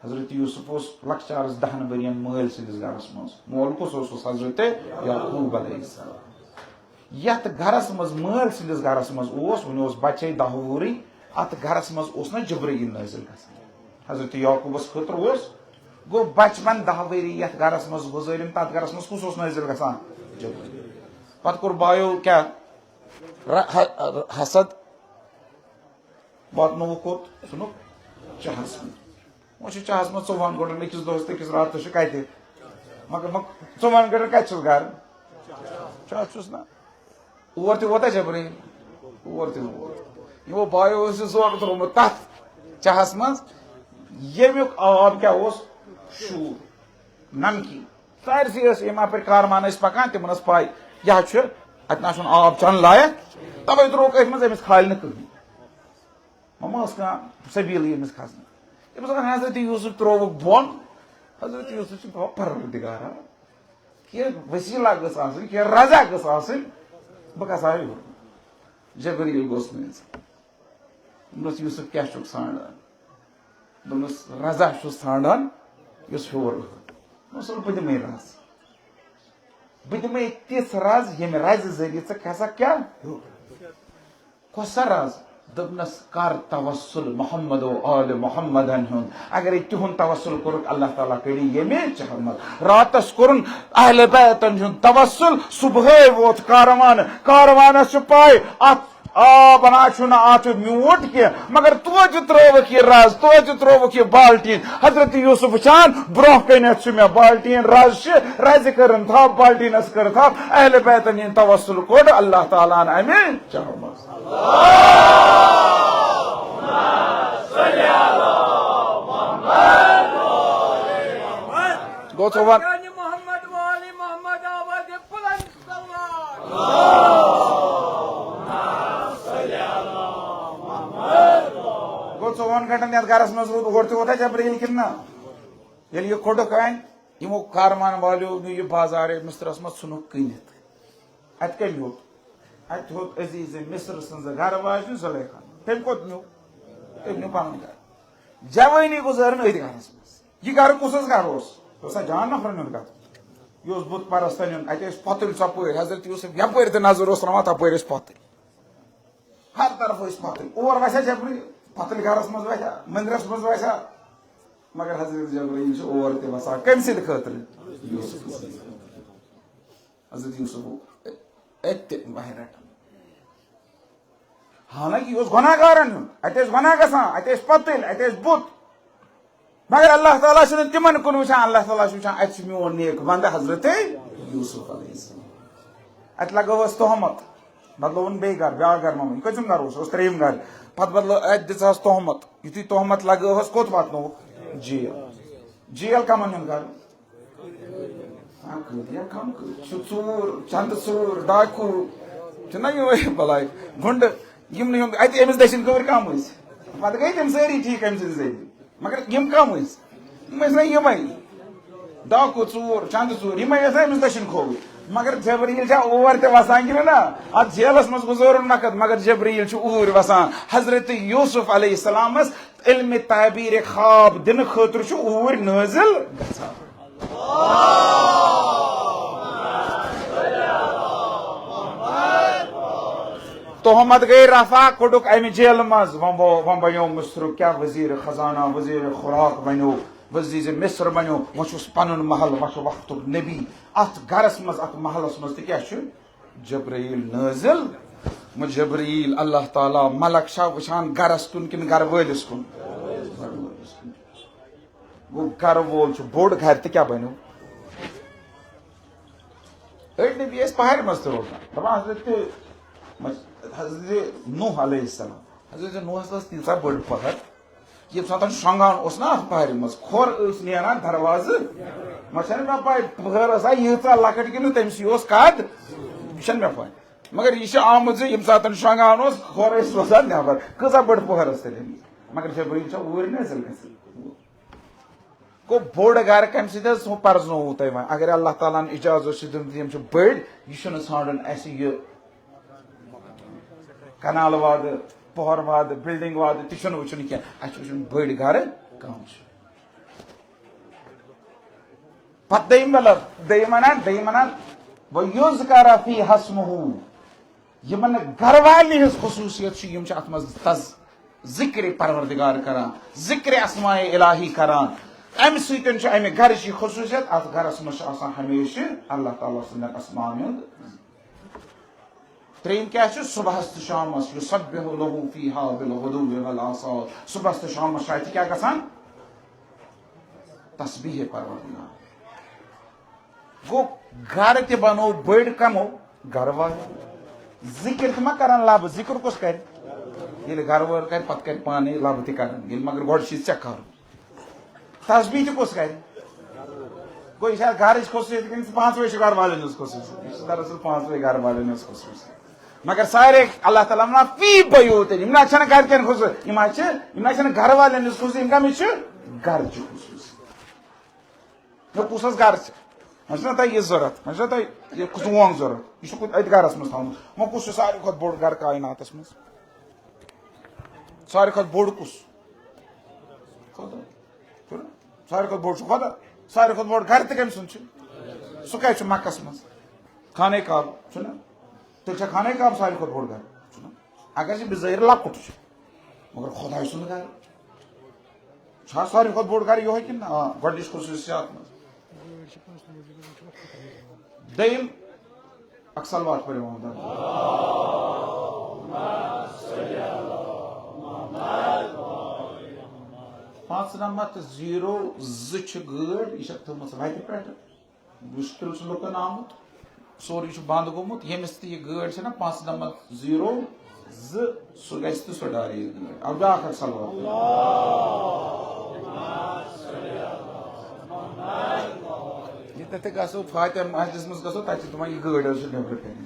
حضرت یوسف اوس لۄکچارس دہن ؤرین مٲلۍ سٕنٛدِس گرس منٛز۔ مول کُس اوسُس؟ حضرت یعقوب علیہ السلام۔ یتھ گرس منٛز، مٲلۍ سٕنٛدِس گرس منٛز اوس، وُنہِ اوس بچے دہ وُہرٕے، اتھ گرس منٛز اوس نہٕ جبرائیل نٲزِل گژھان۔ حضرت یعقوبس خٲطرٕ اوس، گوٚو بچپن دہ ؤری یتھ گرس منٛز گُزٲرِم، تتھ گرس منٛز کُس اوس نٲزِل گژھان؟ جبرائیل۔ پتہٕ کوٚر بایو کیٛاہ؟ ر-، ح-، حسد۔ واتنووُکھ کوٚت؟ ژھُنُکھ چاہس منٛز۔ وۄنۍ چھُ چاہس منٛز ژۄوُہن گٲنٛٹن، أکِس دۄہس تہٕ أکِس راتس چھُ کتہِ؟ مگر وۄنۍ ژۄوُہن گٲنٛٹن کتہِ چھُس گرٕ؟ چاہس چھُس نا۔ اور تہِ ووتا جبرائیل؟ اور تہِ ووت۔ یِمو بایو اوس یہِ زوکہٕ ترٛوومُت تتھ چاہس منٛز، ییٚمیُک آب کیٛاہ اوس؟ شور، نمکیٖن۔ سارسٕے ٲسۍ یِم اپٲرۍ کاروان ٲسۍ پکان، تِمن ٲس پاے، یہِ حظ چھُ، اتہِ نہ چھُنہٕ آب چٮ۪نہٕ لایق، توے ترٛووُکھ أتھۍ منٛز، أمِس کھالہِ نہٕ کٕہٕنۍ۔ وۄنۍ ما ٲس کانٛہہ سبیٖلٕے أمِس کھسنہٕ؟ تٔمِس ووٚن، حضرت یوسف ترٛووُکھ بۄن۔ حضرت یوسف چھُ دَپان، پروردگارا، کینٛہہ وسیلہ گٔژھ آسٕنۍ، کینٛہہ رضا گٔژھ آسٕنۍ، بہٕ کھسہٕ ہا یور۔ جبریٖل گوٚژھ نہٕ اِنسان۔ دوٚپنَس، یوسف کیٛاہ چھُکھ ژھانٛڈان؟ دوٚپنَس، رضا چھُس ژھانٛڈان، یُس ہیوٚر۔ دوٚپنَس، وَلہٕ بہٕ دِمَے رَز۔ بہٕ دِمَے تِژھ رَز، ییٚمہِ رَزِ ذٔریعہٕ ژٕ کھسکھ کیٛاہ؟ ہیوٚر۔ کۄس سا رَز؟ دوٚپنَس، کر توسل محمد و آل محمدن ہُنٛد۔ اگرے تِہُنٛد توسل کوٚرُکھ، اللہ تعالیٰ کٔڑی ییٚمہِ چاہمت۔ راتس کوٚرُن اہل بیتن ہُنٛد توسل، صبحٲے ووت کاروان۔ کاروانس چھِ پاے، اتھ آب نہ چھُنہٕ، اتھ چھُ میوٗٹھ کینٛہہ، مگر توتہِ ترٲوٕکھ یہِ رز، توتہِ ترٲوٕکھ یہِ بالٹیٖن۔ حضرت یوسف وٕچھان، برونٛہہ کنٮ۪تھ چھُ مےٚ بالٹیٖن، رز چھِ، رزِ کٔرٕن تھپھ، بالٹیٖنس کٔر تھپھ۔ اہل بیتن ہُنٛد توسل کوٚر، اللہ تعالیٰ ہن امہِ چاہمت۔ گوٚو ژٕ وَن۔ محمد وآل محمد آواز بلند صلوات۔ گوٚو ژۄوُہن گھنٹن یتھ گرس منٛز روٗد، اورٕ تہِ ووت جبرائیل کِنہٕ نہ؟ ییٚلہِ یہِ کوٚڈُکھ وۄنۍ، یِمو کاروان والیو نیوٗ یہِ بازارِ مصرس منٛز، ژھُنُکھ کٕنِتھ۔ اتہِ کٔمۍ ہیوٚت؟ اتہِ ہیوٚت عزیز مصر سٕنٛزِ گرٕ واجنہِ زلیخا۔ تٔمۍ کوٚت نیوٗ؟ تٔمۍ نیوٗ پنُن گرٕ۔ جوٲنی گُزٲرٕن أتھۍ گرس منٛز۔ یہِ گرٕ کُس حظ گرٕ اوس؟ یہِ اوس نا جان نفرن ہُنٛد گرٕ۔ یہِ اوس بُت پرستن ہُنٛد۔ اتہِ ٲسۍ پۄتٕلۍ ژۄپٲرۍ، حضرت یوسف یپٲرۍ تہِ نظر اوس تراوان، تپٲرۍ ٲسۍ پۄتٕلۍ۔ ہر طرفہٕ ٲسۍ پۄتٕلۍ۔ اور وسیا جبرائیل؟ پۄتٕلۍ گرس منٛز وسیا؟ مندرس منٛز وسیا؟ مگر حضرت جبرائیل چھُ اور تہِ وسان۔ کٔمۍ سٕنٛدِ خٲطرٕ؟ یوسف سٕنٛدِ خٲطرٕ۔ حضرت یوسف گوٚو اتہِ تہِ واریاہ رٹان۔ حالانکہ یہِ اوس گۄناہ گارن ہُنٛد، اتہِ ٲسۍ گۄناہ گژھان، اتہِ ٲسۍ پۄتٕلۍ، اتہِ ٲسۍ بُت۔ مگر اللہ تعالیٰ چھُنہٕ تِمن کُن وٕچھان، اللہ تعالیٰ چھُ وٕچھان، اتہِ چھُ میون نیک بندٕ حضرت یوسف علیہ السلام۔ اتہِ لگٲوہس تہمت، بدلووُن بیٚیہِ گرٕ، بیٛاکھ گرٕ ما وۄنۍ، یہِ کٔژِم گرٕ اوس؟ یہِ اوس ترٛیٚیِم گرٕ۔ پتہٕ بدلٲو، اتہِ دِژہس تہمت، یُتھُے تہمت لگٲوہس، کوٚت واتنووُکھ؟ جیل۔ جیل کمن ہُنٛد گرٕ؟ ہاں، کۭتۍ یا کم کۭتۍ۔ چھُ ژوٗر، چندٕ ژوٗر، ڈاکوٗ، چھُنہ یِہوٚے بلاے، گُنڈٕ، یِم نہٕ یِم، اَتہِ أمِس دٔچھِنۍ کھووٕرۍ کم ٲسۍ۔ پتہٕ گٔے تِم سٲری ٹھیٖک أمۍ سٕنٛدِ ذٔریعہٕ۔ مگر یِم کم ٲسۍ؟ یِم ٲسۍ نا یِمے ڈاکو، ژوٗر، چندٕ ژوٗر، یِمے ٲسۍ نا أمِس دٔچھِنۍ کھووٕرۍ۔ مگر جبریٖل چھا اور تہِ وسان کِنہٕ نہ؟ اتھ جیلس منٛز گُزورُن وقت، مگر جبریٖل چھُ اوٗرۍ وسان۔ حضرت یوسف علیہ السلامس علم تعبیر خواب دِنہٕ خٲطرٕ چھُ اوٗرۍ نٲزِل گژھان۔ تہمت گٔے رفع، کوٚڑُکھ امہِ جیلہٕ منٛز۔ وۄنۍ بو-، وۄنۍ بنیو مصرُک کیٛاہ؟ وزیر خزانہ، وزیر خوراک بنیو، وزیر مصر بنیو۔ وۄنۍ چھُس پنُن محل، وۄنۍ چھُ وقتُک نبی۔ اتھ گرس منٛز، اتھ محلس منٛز تہِ کیٛاہ چھُ؟ جبرائیل نٲزِل۔ وۄنۍ جبرائیل، اللہ تعالیٰ ملک چھا وٕچھان گرس کُن کِنہٕ گرٕ وٲلِس کُن؟ گوٚو، گرٕ وول چھُ بوٚڑ، گرِ تہِ کیٛاہ بنیو؟ أڑۍ نبی ٲسۍ پہاڑِ منٛز تہِ روزان۔ دپان حضرت، حضرت نوح علیہ السلام، حضرت نوحس ٲس تیٖژاہ بٔڑ پہر، ییٚمہِ ساتہٕ شۄنٛگان اوس نا اتھ پہرِ منٛز، کھۄر ٲسۍ نیران دروازٕ۔ وۄنۍ چھَنہٕ مےٚ پَے پہر ٲسا ییٖژاہ لۄکٕٹ کِنہٕ تٔمۍ سٕے اوس قد، یہِ چھَنہٕ مےٚ پَے۔ مگر یہِ چھُ آمُت زِ ییٚمہِ ساتہٕ شۄنٛگان اوس، کھۄر ٲسۍ سوزان نٮ۪بر۔ کۭژاہ بٔڑ پہر ٲس تیٚلہِ أمِس؟ مگر جبریٖل چھا اوٗرۍ نٲزِل گژھان؟ گوٚو، بوٚڑ گرٕ کمہِ سۭتۍ حظ؟ ہُہ پرزنووُ تۄہہِ وۄنۍ۔ اگر اللہ تعالیٰ ہن اجازت چھُ دیُتمُت، یِم چھِ بٔڑۍ، یہِ چھُنہٕ ژھانڈُن اَسہِ یہِ کنال وادٕ، پۄہر وادٕ، بلڈنگ وادٕ، تہِ چھُنہٕ وٕچھُن کینٛہہ۔ اَسہِ چھُ وٕچھُن بٔڑۍ گرٕ کم چھِ۔ پتہٕ دوٚیِم مطلب، دوٚیِم وَنان، دوٚیِم وَنان، وَیُذْکَرَ فِیہَا اسْمُہُ۔ یِمن گرٕ والنہِ ہٕنٛز خصوٗصیت چھِ، یِم چھِ اَتھ منٛز تز-، ذِکرِ پروردگار کران، ذِکرِ اسماء الہی کران۔ اَمہِ سۭتۍ چھُ اَمہِ گرٕچ یہِ خصوٗصیت، اَتھ گرس منٛز چھُ آسان ہمیشہِ اللہ تعالیٰ سٕنٛدٮ۪ن اسماءن ہُنٛد۔ ترٛیٚیِم کیٛاہ چھُ؟ صبحس تہٕ شامس، یُسبِّحُ لَہُ فِیہَا بِالْغُدُوِّ وَالْآصَالِ۔ صبحس تہٕ شامس چھُ اَتہِ کیٛاہ گژھان؟ تسبیح پروردگار۔ گوٚو، گرٕ تہِ بنوو بٔڑۍ کمو؟ گرٕ والٮ۪و۔ ذِکِر تہِ ما کرن لبہٕ؟ ذِکِر کُس کرِ؟ ییٚلہِ گرٕ وول کرِ، پتہٕ کرِ پانے لبہٕ تہِ کرن۔ ییٚلہِ مگر گۄڈٕ چھُ ژےٚ کرُن۔ تسبیح تہِ کُس کرِ؟ گوٚو، یہِ چھا گرٕچ خصوٗصیت کِنہٕ یہِ چھِ پانٛژوَے چھِ گرٕ والٮ۪ن ہٕنٛز خصوٗصیت؟ یہِ چھِ دراصل پانٛژوَے گرٕ والٮ۪ن ہٕنٛز خصوٗصیت۔ مگر سارے اللہ تعالیٰ وَنان فی بیوتِہِم، یِم نہ چھَنہٕ گرِکٮ۪ن خصوٗصیت، یِم حظ چھِ، یِم نہ چھَنہٕ گرٕ والٮ۪ن ہٕنٛز خصوٗصیت، یِم کَمِچ چھِ؟ گرٕچہِ خصوٗصیت۔ مےٚ کُس حظ گرٕ چھِ؟ وۄنۍ چھُنہ تۄہہِ یہِ ضوٚرَتھ، وۄنۍ چھُنہ تۄہہِ یہِ کُس وۄنٛگ ضوٚرَتھ؟ یہِ چھُ کُنہِ أتھۍ گرَس منٛز تھاوُن۔ وۄنۍ کُس چھُ ساروی کھۄتہٕ بوٚڑ گرٕ کایناتَس منٛز؟ ساروی کھۄتہٕ بوٚڑ کُس؟ خۄدا۔ چھُنہ؟ ساروی کھۄتہٕ بوٚڑ چھُ خۄدا۔ ساروی کھۄتہٕ بوٚڑ گرٕ تہِ کٔمۍ سُنٛد چھُ؟ سُہ کَتہِ چھُ؟ مکَس منٛز۔ خانہ کعبہٕ چھُنہ؟ تیٚلہِ چھا خانہ کعبہٕ ساروی کھۄتہٕ بوٚڑ گرٕ؟ چھُنہ؟ اگر چھِ بِظٲہِر لۄکُٹ چھُ، مگر خۄداے سُنٛد گرٕ چھا ساروی کھۄتہٕ بوٚڑ گرٕ یِہوٚے کِنہٕ نہ؟ آ، گۄڈٕنِچ خصوٗصیات منٛز۔ دوٚیِم، اکھ صلوات پٔرِو محمد۔ پانٛژھ نمتھ زیٖرو زٕ چھِ گٲڑۍ، یہِ چھےٚ تھٲومٕژ وَتہِ پٮ۪ٹھ۔ مُشکِل چھُ لُکن آمُت، سورُے چھُ بنٛد گوٚمُت۔ ییٚمِس تہِ یہِ گٲڑۍ چھےٚ نا پانٛژھ نمتھ زیٖرو زٕ، سُہ گژھِ تہٕ سُہ ڈالہِ یہِ گٲڑۍ۔ اَکھ بیٛاکھ اکھ صلوات۔ ییٚتٮ۪تھ تہِ گژھو، فاتحہ مسجدس منٛز گژھو، تَتہِ چھِ تِمن یہِ گٲڑۍ حظ چھِ نیٚبرٕ کَنہِ۔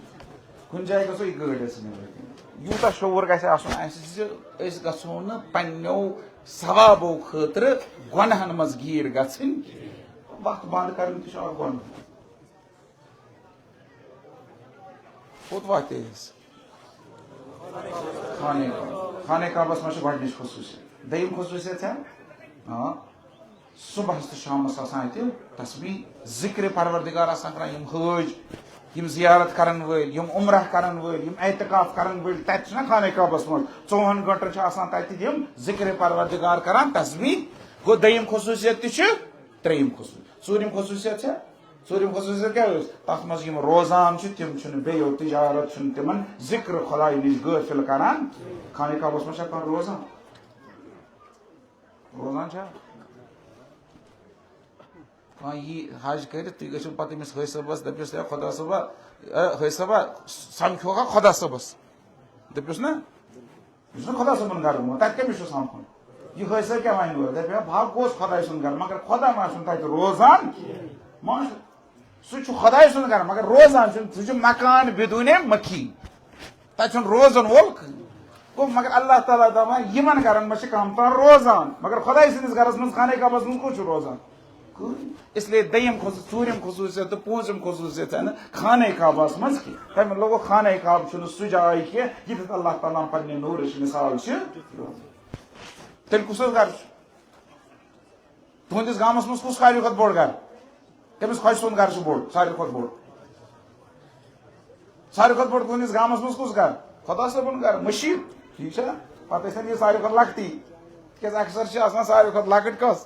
کُنہِ جایہِ گژھو، یہِ گٲڑۍ حظ چھِ نیٚبرٕ کَنہِ۔ یوٗتاہ شعوٗر گژھِ آسُن اَسہِ زِ أسۍ گژھو نہٕ پنٛنیو ثوابو خٲطرٕ گۄناہن منٛز گیٖر گژھٕنۍ۔ وَتھ بنٛد کَرٕنۍ تہِ چھُ اَکھ گۄناہ۔ کوٚت واتہِ أسۍ؟ خانہ کعبہ۔ خانہ کعبس منٛز چھِ گۄڈٕنِچ خصوٗصیت۔ دوٚیِم خصوٗصیت چھےٚ، آ، صبحس تہٕ شامس آسان اَتہِ تسبیح، ذِکرِ پروردگار آسان کران۔ یِم حٲج، یِم زیارت کرن وٲلۍ، یِم عمرہ کرن وٲلۍ، یِم اعتکاف کرن وٲلۍ، تَتہِ چھِنہ خانہ کعبس منٛز ژوٚوُہن گٲنٛٹن چھِ آسان تَتہِ یِم ذِکرِ پروردگار کران، تسبیح۔ گوٚو، دوٚیِم خصوٗصیت تہِ چھِ، ترٛیٚیِم خصوٗصیت، ژوٗرِم خصوٗصیت چھےٚ؟ ژوٗرِم خصوٗصیت کیٛاہ ٲس؟ تَتھ منٛز یِم روزان چھِ، تِم چھِنہٕ بیٚیو تجارت، چھُنہٕ تِمن ذِکر خۄدایہِ نِش غٲفِل کران۔ خانہ کعبس منٛز چھا کانٛہہ روزان؟ روزان چھا؟ کانٛہہ یی حج کٔرِتھ، تُہۍ گٔژھِو پتہٕ أمِس حٲج صٲبس، دٔپِوس، "ہے خۄدا صٲبا، اے حٲج صٲبا، سمکھیوکھا خۄدا صٲبس؟" دٔپِوس نا؟ یہِ چھُنہٕ خۄدا صٲبُن گرٕ گوٚمُت، تَتہِ کٔمِس چھُ سَمکھُن؟ یہِ حٲج صٲب کیٛاہ وَنہِ اورٕ؟ دَپہِ، "ہے، بہٕ ہا گوس خۄداے سُنٛد گرٕ، مگر خۄدا نہ چھُنہٕ تَتہِ روزان کینٛہہ۔" ما چھُ؟ سُہ چھُ خۄداے سُنٛد گرٕ، مگر روزان چھُنہٕ، سُہ چھُ مکان بدوٗنِ مکھی۔ تَتہِ چھُنہٕ روزَن وول کٕہٕنۍ۔ گوٚو، مگر اللہ تعالیٰ دپان، یِمن گرن منٛز چھِ کم تر روزان، مگر خۄداے سٕنٛدِس گرس منٛز خانہ کعبس منٛز کُس چھُ روزان؟ کٕہٕنۍ۔ اس لیے دوٚیِم خصوٗص-، ژوٗرِم خصوٗصیت تہٕ پوٗنٛژِم خصوٗصیت چھَنہٕ خانہ کعبس منٛز کینٛہہ۔ تَمہِ لوگو خانہ کعبہٕ چھُنہٕ سُہ جاے کینٛہہ، ییٚتٮ۪تھ اللہ تعالیٰ ہن پننہِ نوٗرٕچ مثال چھِ۔ تیٚلہِ کُس حظ گرٕ چھُ؟ تُہنٛدِس گامس منٛز کُس ساروی کھۄتہٕ بوٚڑ گرٕ؟ کٔمِس خۄجہِ سُنٛد گرٕ چھُ بوٚڑ، ساروی کھۄتہٕ بوٚڑ؟ ساروی کھۄتہٕ بوٚڑ تُہنٛدِس گامس منٛز کُس گرٕ؟ خۄدا صٲبُن گرٕ، مٔشیٖد۔ ٹھیٖک چھا؟ پتہٕ ٲسۍ تَن یہِ ساروی کھۄتہٕ لۄکٹی، تِکیٛازِ اکثر چھِ آسان ساروی کھۄتہٕ لۄکٕٹ کۄس؟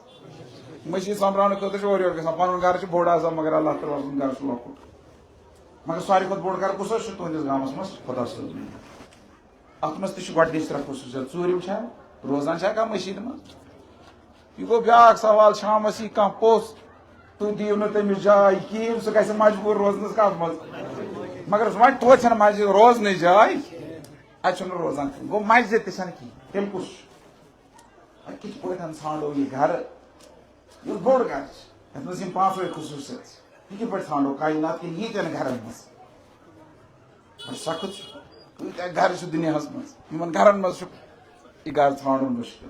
مٔشیٖد سۄمبراونہٕ خٲطرٕ چھِ اورٕ یورٕ گژھان، پنُن گرٕ چھُ بوٚڑ آسان، مگر اللہ تعالیٰ سُنٛد گرٕ چھُ لۄکُٹ۔ مگر ساروی کھۄتہٕ بوٚڑ گرٕ کُس حظ چھُ تُہنٛدِس گامس منٛز؟ خۄدا صٲبُن۔ اتھ منٛز تہِ چھِ گۄڈٕنِچ ترٛےٚ خصوٗصیت۔ ژوٗرِم چھا؟ روزان چھا کانٛہہ مٔشیٖد منٛز؟ یہِ گوٚو بیٛاکھ سوال، شامس یی کانٛہہ پوٚژھ، تُہۍ دِیِو نہٕ تٔمِس جاے کِہیٖنۍ، سُہ گژھِ مجبوٗر روزنس کتھ منٛز؟ مگر سُہ وۄنۍ توتہِ چھَنہٕ مسجد روزنٕچ جاے، اتہِ چھُنہٕ روزان کِہیٖنۍ۔ گوٚو مسجد تہِ چھَنہٕ کِہیٖنۍ، تیٚلہِ کُس چھُ؟ وۄنۍ کِتھ پٲٹھۍ ژھانڈو یہِ گرٕ؟ یُس بوٚڑ گرٕ چھُ، یَتھ منٛز یِم پانٛژوَے خصوٗصیت چھِ، یہِ کِتھ پٲٹھۍ ژھانڈو کاینات کٮ۪ن ییٖتٮ۪ن گرن منٛز؟ وۄنۍ سخت چھُ، کۭتیٛاہ گرٕ چھِ دُنیاہس منٛز، یِمن گرن منٛز چھُ یہِ گرٕ ژھانڈُن مُشکِل۔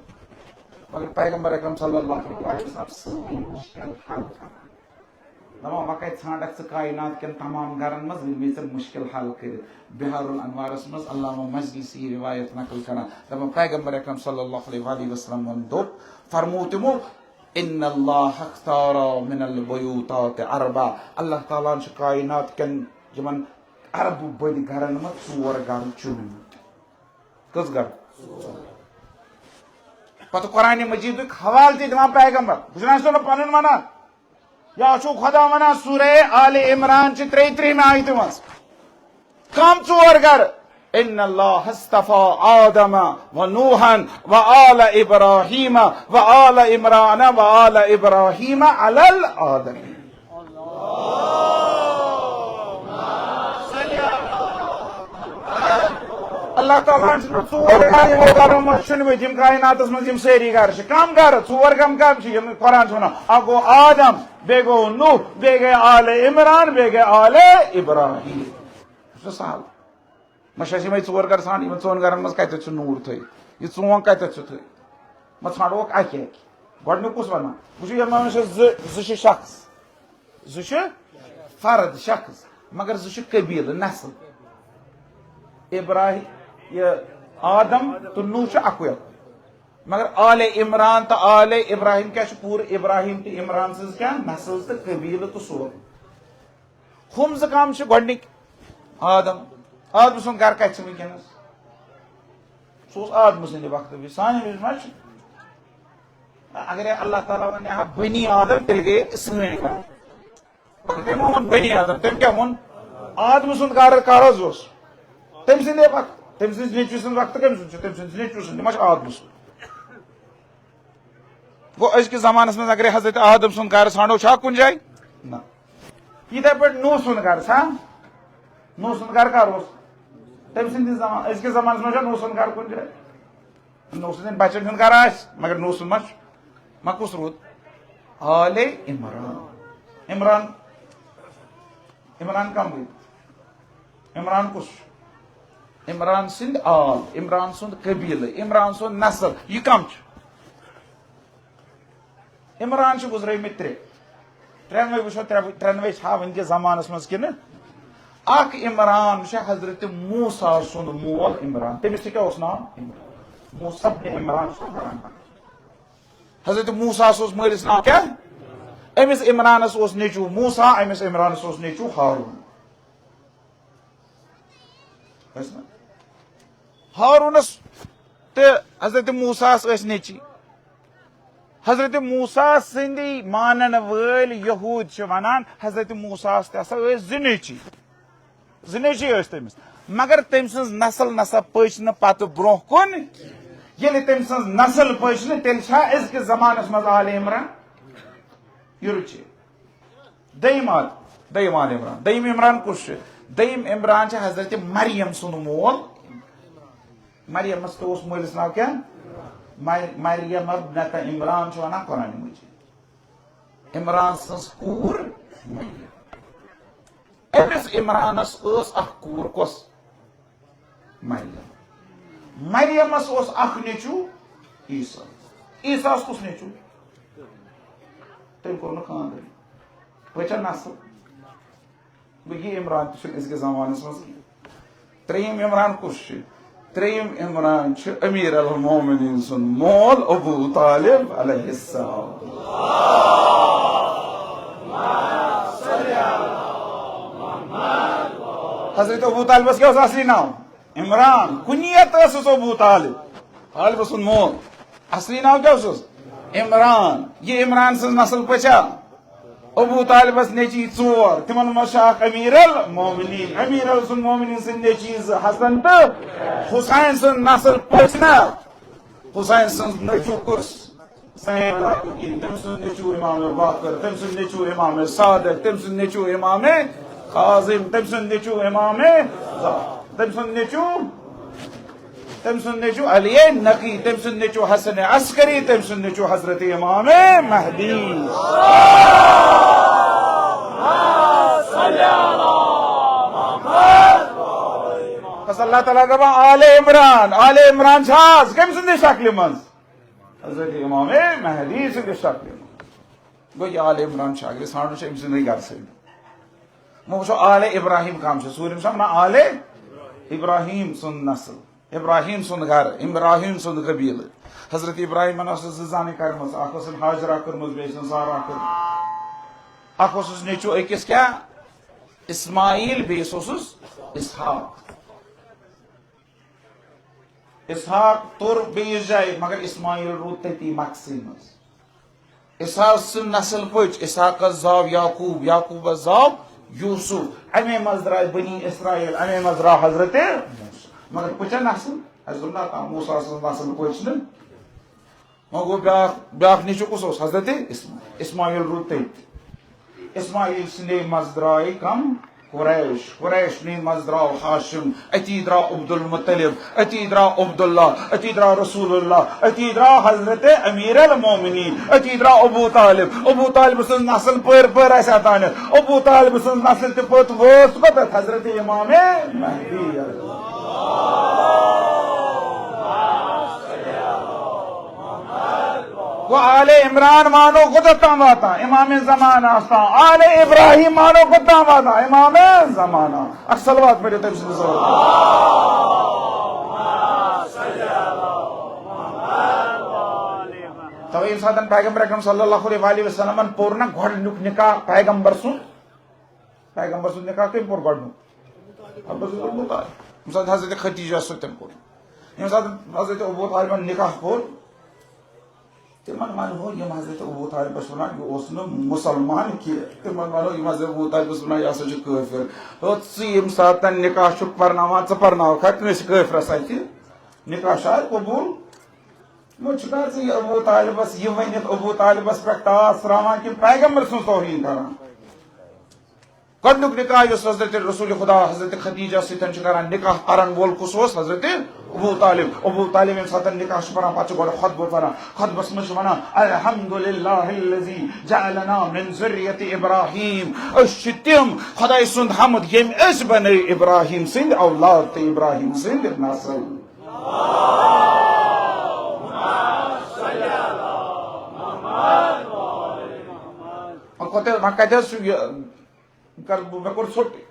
مگر پیغمبر اکرم صلی اللہ علیہ وسلم سٲری مُشکِل حل کران۔ دَپان، وۄنۍ کَتہِ ژھانٛڈَکھ ژٕ کاینات کٮ۪ن تمام گرن منٛز، یِم مےٚ ژےٚ مُشکِل حل کٔرِتھ؟ بحار الانوارس منٛز علامہ مجلسی یہِ روایت نقل کران، دَپان، پیغمبر اکرم صلی اللہ علیہ وآلہ وسلم ووٚن، دوٚپ، فرموو تِمو، ان اللہ اختار من البیوتات اربع، اللہ تعالیٰ ہن چھُ کاینات کٮ۪ن یِمن عربہٕ بٔدۍ گرن منٛز ژور گرٕ چُنمٕتۍ۔ کٔژ گرٕ؟ پتہٕ قرآن مجیدُک حوالہٕ تہِ دِوان پیغمبر، بہٕ چھُس نہٕ پنُن ونان، یا چھُ خۄدا ونان سورہ آل عمران چہِ ترٛیہِ ترٛہمہِ آیتہِ منٛز، کم ژور گرٕ؟ ان اللہ اصطفی آدم و نوحا و آل ابراہیم و آل عمران و آل ابراہیم علی العالمین۔ اللہ تعالیٰ ہن چھِ ژور گرٕ یِمو گرو منٛز چُنمٕتۍ، یِم کایناتس منٛز یِم سٲری گرٕ چھِ۔ کم گرٕ؟ ژور کم کم چھِ یِم قرآن چھُ ونان؟ اکھ گوٚو آدم، بیٚیہِ گوٚو نوح، بیٚیہِ گٔے آل عمران، بیٚیہِ گٔے آل ابراہیم۔ یہِ چھُ سہل۔ وۄنۍ چھِ اَسہِ یِمَے ژور گرٕ ژھانڈٕنۍ، یِمَن ژۄن گرَن منٛز کَتٮ۪تھ چھُ نوٗر تھٲیِتھ؟ یہِ ژونٛگ کَتٮ۪تھ چھُ تھٲیِتھ؟ وۄنۍ ژھانڈوکھ اَکہِ اَکہِ۔ گۄڈٕنیُک کُس وَنان؟ وٕچھِو، یَتھ منٛز چھِ زٕ، زٕ چھِ شخص، زٕ چھِ فرد، شخص، مگر زٕ چھِ قبیٖلہٕ، نسل۔ ابراہیم، یہِ آدم تہٕ نوح چھُ اَکُے اَکُے۔ مگر آلِ عمران تہٕ آلِ ابراہیم کیٛاہ چھُ؟ پوٗرٕ ابراہیم تہٕ عمران سٕنٛز کیٛاہ؟ نسل تہٕ قبیٖلہٕ تہٕ سورُے۔ ہُم زٕ کم چھِ؟ گۄڈٕنِکۍ آدم۔ آدم سُنٛد گرٕ کتہِ چھُ وٕنکیٚنس؟ سُہ اوس آدمہٕ سٕنٛدِ وقتہٕ بیٚیہِ۔ سانہِ وِزِ ما چھُ؟ اگرے اللہ تعالیٰ ونہِ ہا بنی آدم، تیٚلہِ گٔے سٲنۍ کتھ۔ مگر تٔمۍ ووٚن بنی آدم، تٔمۍ کیٛاہ ووٚن؟ آدمہٕ سُنٛد گرٕ کر حظ اوس؟ تٔمۍ سٕنٛدے وقتہٕ، تٔمۍ سٕنٛدِ نیٚچوِ سُنٛد وقتہٕ کٔمۍ سُنٛد چھُ؟ تٔمۍ سٕنٛدِ نیٚچوِ سُنٛد، تِم ما چھِ آدمہٕ سُنٛد؟ گوٚو، أزکِس زمانس منٛز اگرے حضرت آدم سُنٛد گرٕ ژھانڈو، چھا کُنہِ جایہِ؟ نہ۔ یِتھے پٲٹھۍ نوح سُنٛد گرٕ چھا؟ نوح سُنٛد گرٕ کر اوس؟ تٔمۍ سٕنٛدِس زمان-، أزکِس زمانس منٛز چھا نوح سُنٛد گرٕ کُنہِ جایہِ؟ نوح سٕنٛدٮ۪ن بچن ہُنٛد گرٕ آسہِ، مگر نوح سُنٛد ما چھُ؟ ما کُس روٗد؟ آلِ عمران۔ عمران، عمران کم گٔے؟ عمران کُس چھُ؟ عمران سٕنٛدۍ آل، عمران سُنٛد قبیٖلہٕ، عمران سُنٛد نسل، یہِ کم چھُ؟ عمران چھِ گُزرٲومٕتۍ ترٛےٚ۔ ترٛٮ۪نوَے وٕچھو، ترٛےٚ، ترٛٮ۪نوَے چھا وٕنکیٚس زمانس منٛز کِنہٕ؟ اکھ عمران چھُ حضرت موسیٰ سُنٛد مول عمران۔ تٔمِس تہِ کیٛاہ اوس ناو؟ عمران۔ موسیٰ بن عمران چھُ عمران۔ حضرت موسیٰ ہس اوس مٲلِس ناو کیٛاہ؟ أمِس عمرانس اوس نیٚچوٗ موسیٰ، أمِس عمرانس اوس نیٚچوٗ ہارون۔ ٲسۍ نا؟ ہارونس تہٕ حضرت موسیٰ ہس ٲسۍ نیٚچی۔ حضرت موسیٰ سٕنٛدی مانن وٲلۍ یہوٗد چھِ ونان، حضرت موسیٰ ہس تہِ ہسا ٲسۍ زٕ نیٚچی۔ زٕ نیٚچی ٲسۍ تٔمِس۔ مگر تٔمۍ سٕنٛز نسل نسا پٔچ نہٕ پتہٕ برونٛہہ کُن۔ ییٚلہِ تٔمۍ سٕنٛز نسل پٔچ نہٕ، تیٚلہِ چھا أزکِس زمانس منٛز آلِ عمران؟ یہِ رُچے۔ دوٚیِم آل، دوٚیِم آل عمران۔ دوٚیِم عمران کُس چھُ؟ دوٚیِم عمران چھُ حضرت مریم سُنٛد مول۔ مریمس تہِ اوس مٲلِس ناو کیٛاہ؟ مر-، مریم ابنت عمران چھُ ونان قرآن مجید۔ عمران سٕنٛز کوٗر مریم۔ أمِس عمرانس ٲس اکھ کوٗر، کۄس؟ مریم۔ مریمس اوس اکھ نیٚچو، عیسیٰ۔ عیسیٰ ہس کُس نیٚچو؟ تٔمۍ کوٚر نہٕ خانٛدرٕے۔ وۄنۍ چھا نسل؟ گوٚو، یہِ عمران تہِ چھُنہٕ أزکِس زمانس منٛز کینٛہہ۔ ترٛیٚیِم عمران کُس چھُ؟ ترٛیٚیِم عمران چھُ امیر المومنین سُنٛد مول ابو طالب علیہ السلام۔ حضرت ابو طالبس کیٛاہ اوس اصلی ناو؟ عمران۔ کنیت ٲسٕس ابو طالب، طالب سُنٛد مول۔ اصلی ناو کیٛاہ اوسُس؟ عمران۔ یہِ عمران سٕنٛز نسل پٔچھا؟ ابو طالبس نیٚچی ژور، تِمن منٛز چھُ اکھ امیر المومنین۔ امیر سُنٛد مومنین سٕنٛدۍ نیٚچی زٕ، حسن تہٕ حسین سٕنٛز نسل پٔچھ نا؟ حسین سٕنٛز نیٚچو کُس؟ سید علاؤالدین، تٔمۍ سُنٛد نیٚچو امام باقر، تٔمۍ سُنٛد نیٚچو امام صادق، تٔمۍ سُنٛد نیٚچو امام کاظم، تٔمۍ سُنٛد نیٚچو امام رضا، تٔمۍ سُنٛد نیٚچو، تٔمۍ سُنٛد نیٚچو علی نقی، تٔمۍ سُنٛد نیٚچو حسن عسکری، تٔمۍ سُنٛد نیٚچو حضرت امام مہدی۔ بس اللہ تعالیٰ دپان آل عمران، آل عمران چھا آز کٔمۍ سٕنٛدِ شکلہِ منٛز؟ حضرت امام مہدی سٕنٛدِ شکلہِ منٛز۔ گوٚو، یہِ آل عمران چھُ، اگر أسۍ ژھانٛڈو، چھُ أمۍ سٕنٛدٕے گرٕ سۭتۍ۔ وۄنۍ وٕچھو آل ابراہیم کم چھُ، ژوٗرِم چھُ ونان آل ابراہیم سُنٛد نسل، ابراہیم سُنٛد گرٕ، ابراہیم سُنٛد قبیلہٕ۔ حضرت ابراہیمن ٲس زٕ زنہِ کرمٕژ، اکھ ٲسٕن ہاجرہ کٔرمٕژ، بیٚیہِ ٲسٕن سارہ کٔرمٕژ۔ اکھ اوسُس نیٚچو أکِس کیٛاہ؟ اسماعیل، بیٚیِس اوسُس اسحاق۔ اسحاق توٚر بیٚیِس جایہِ، مگر اسماعیل روٗد تٔتی مکسٕے منٛز۔ اسحاق سٕنٛز نسل پٔچ، اسحاقس زاو یعقوب، یعقوبس زاو یوسف، امے منٛز درٛاے بنی اسرائیل، امے منٛز درٛاو حضرت موسیٰ۔ مگر پٔچا نسل؟ اَسہِ دوٚپ، نہ، موسیٰ سٕنٛز نسل پٔچ نہٕ۔ وۄنۍ گوٚو بیٛاکھ، بیٛاکھ نیٚچو کُس اوس؟ حضرت اسماعیل۔ اسماعیل روٗد تٔتۍ۔ اسماعیل سٕنٛدے منٛز درٛاے کم؟ قریش۔ قریش نٕے منٛز درٛاو ہاشم، أتی درٛاو عبدالمطلب، أتی درٛاو عبداللہ، أتی درٛاو رسول اللہ، أتی درٛاو حضرت امیر المومنین، أتی درٛاو ابو طالب۔ ابو طالب سٕنٛز نسل پٔر پٔر اَسہِ اوٚتانٮ۪تھ۔ ابو طالب سٕنٛز نسل تہِ پٔت وٲژ کوٚتتھ؟ حضرت امام مہدی۔ گوٚو آل عمران مانو کوٚت تام واتان؟ امام زمان آستان۔ آل ابراہیم مانو کوٚت تام واتان؟ امام زمانہ۔ اکھ صلوات پٔرِو تٔمۍ سٕنٛدِس زوہرس۔ تو ییٚمہِ ساتہٕ پیغمبر اکرم صلی اللہ علیہ وآلہ وسلمن پوٚر نہ گۄڈٕنیُک نکاح پیغمبر سُنٛد؟ پیغمبر سُنٛد نکاح کٔمۍ پوٚر گۄڈٕنیُک؟ حضرت ابو طالب۔ ییٚمہِ ساتہٕ حضرت خدیجہ سۭتۍ تٔمۍ پوٚر۔ ییٚمہِ ساتہٕ حضرت ابو طالبن نکاح پوٚر، تِمن ونہو، یِم حضرت ابو طالبس ونان، یہِ اوس نہٕ مسلمان کینٛہہ۔ تِمن ونو، یِم حضرت ابو طالبس ونان، یہِ ہسا چھُ کٲفِر۔ ہو، ژٕ ییٚمہِ ساتہٕ نکاح چھُکھ پرناوان، ژٕ پرناوکھا کٲنٛسہِ کٲفرس اتھِ؟ نکاح چھا قبول؟ وۄنۍ چھُکھا ژٕ یہِ ابو طالبس یہِ ؤنِتھ، ابو طالبس پٮ۪ٹھ ٹاس تراوان کِنہٕ پیغمبر سٕنٛز توہین کران؟ گۄڈٕنیُک نکاح یُس حضرت رسول خدا حضرت خدیجہ سۭتۍ چھُ کران، نکاح پرن وول کُس اوس؟ حضرت ابو طالب۔ ابو طالب ییٚمہِ ساتہٕ نکاح چھُ پران، پتہٕ چھُ گۄڈٕ خطبہٕ پران۔ خطبس منٛز چھُ ونان، "الحمد للہ الذی جعلنا من ذریۃ ابراہیم"۔ أسۍ چھِ تِم، خداے سُنٛد حمد، ییٚمۍ أسۍ بنٲے ابراہیم سٕنٛدۍ اولاد تہٕ ابراہیم سٕنٛدۍ نسل۔ وۄنۍ کوٚت، وۄنۍ کتہِ حظ چھُ یہِ؟ کر بہٕ، مےٚ کوٚر ژھوٚٹٕے۔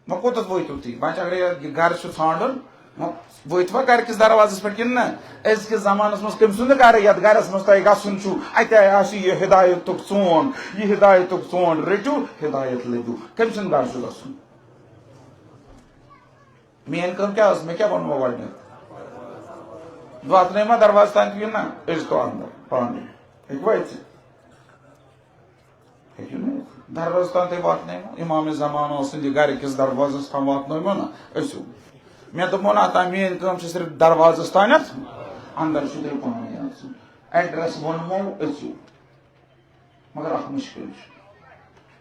وۄنۍ کوٚتَتھ وٲتِو تُہۍ؟ وۄنۍ چھِ اگرے یہِ گرٕ چھُ ژھانٛڈُن، وۄنۍ وٲتۍ وۄنۍ گرٕ کِس دروازَس پٮ۪ٹھ کِنہٕ نہ؟ أزکِس زمانَس منٛز کٔمۍ سُنٛد گرٕ؟ یَتھ گرَس منٛز تۄہہِ گژھُن چھُو، اَتہِ آسہِ یہِ ہدایتُک ژونٛڈ، یہِ ہدایتُک ژونٛڈ رٔٹِو، ہدایت لٔبِو۔ کٔمۍ سُنٛد گرٕ چھُ گژھُن؟ میٛٲنۍ کٲم کیٛاہ ٲس؟ مےٚ کیٛاہ ووٚنمو گۄڈٕنٮ۪تھ؟ واتنٲیِو ما دروازَس تام کِنہٕ نہ؟ أسۍ تو اَندَر پانہٕ۔ ہیٚکِوا أژِتھ؟ ہیٚکِو نہٕ أژِتھ۔ دروازس تام تۄہہِ واتنٲیمو، امام زمانہ سٕنٛدِ گرِ کِس دروازس تام واتنٲیمو نا أسۍ۔ مےٚ دوٚپمو نا، تام میٛٲنۍ کٲم چھِ صرف دروازس تامَتھ، اندر چھُ تۄہہِ پانے اژُن۔ ایڈریس ووٚنمو أژِو۔ مگر اکھ مُشکل چھُ،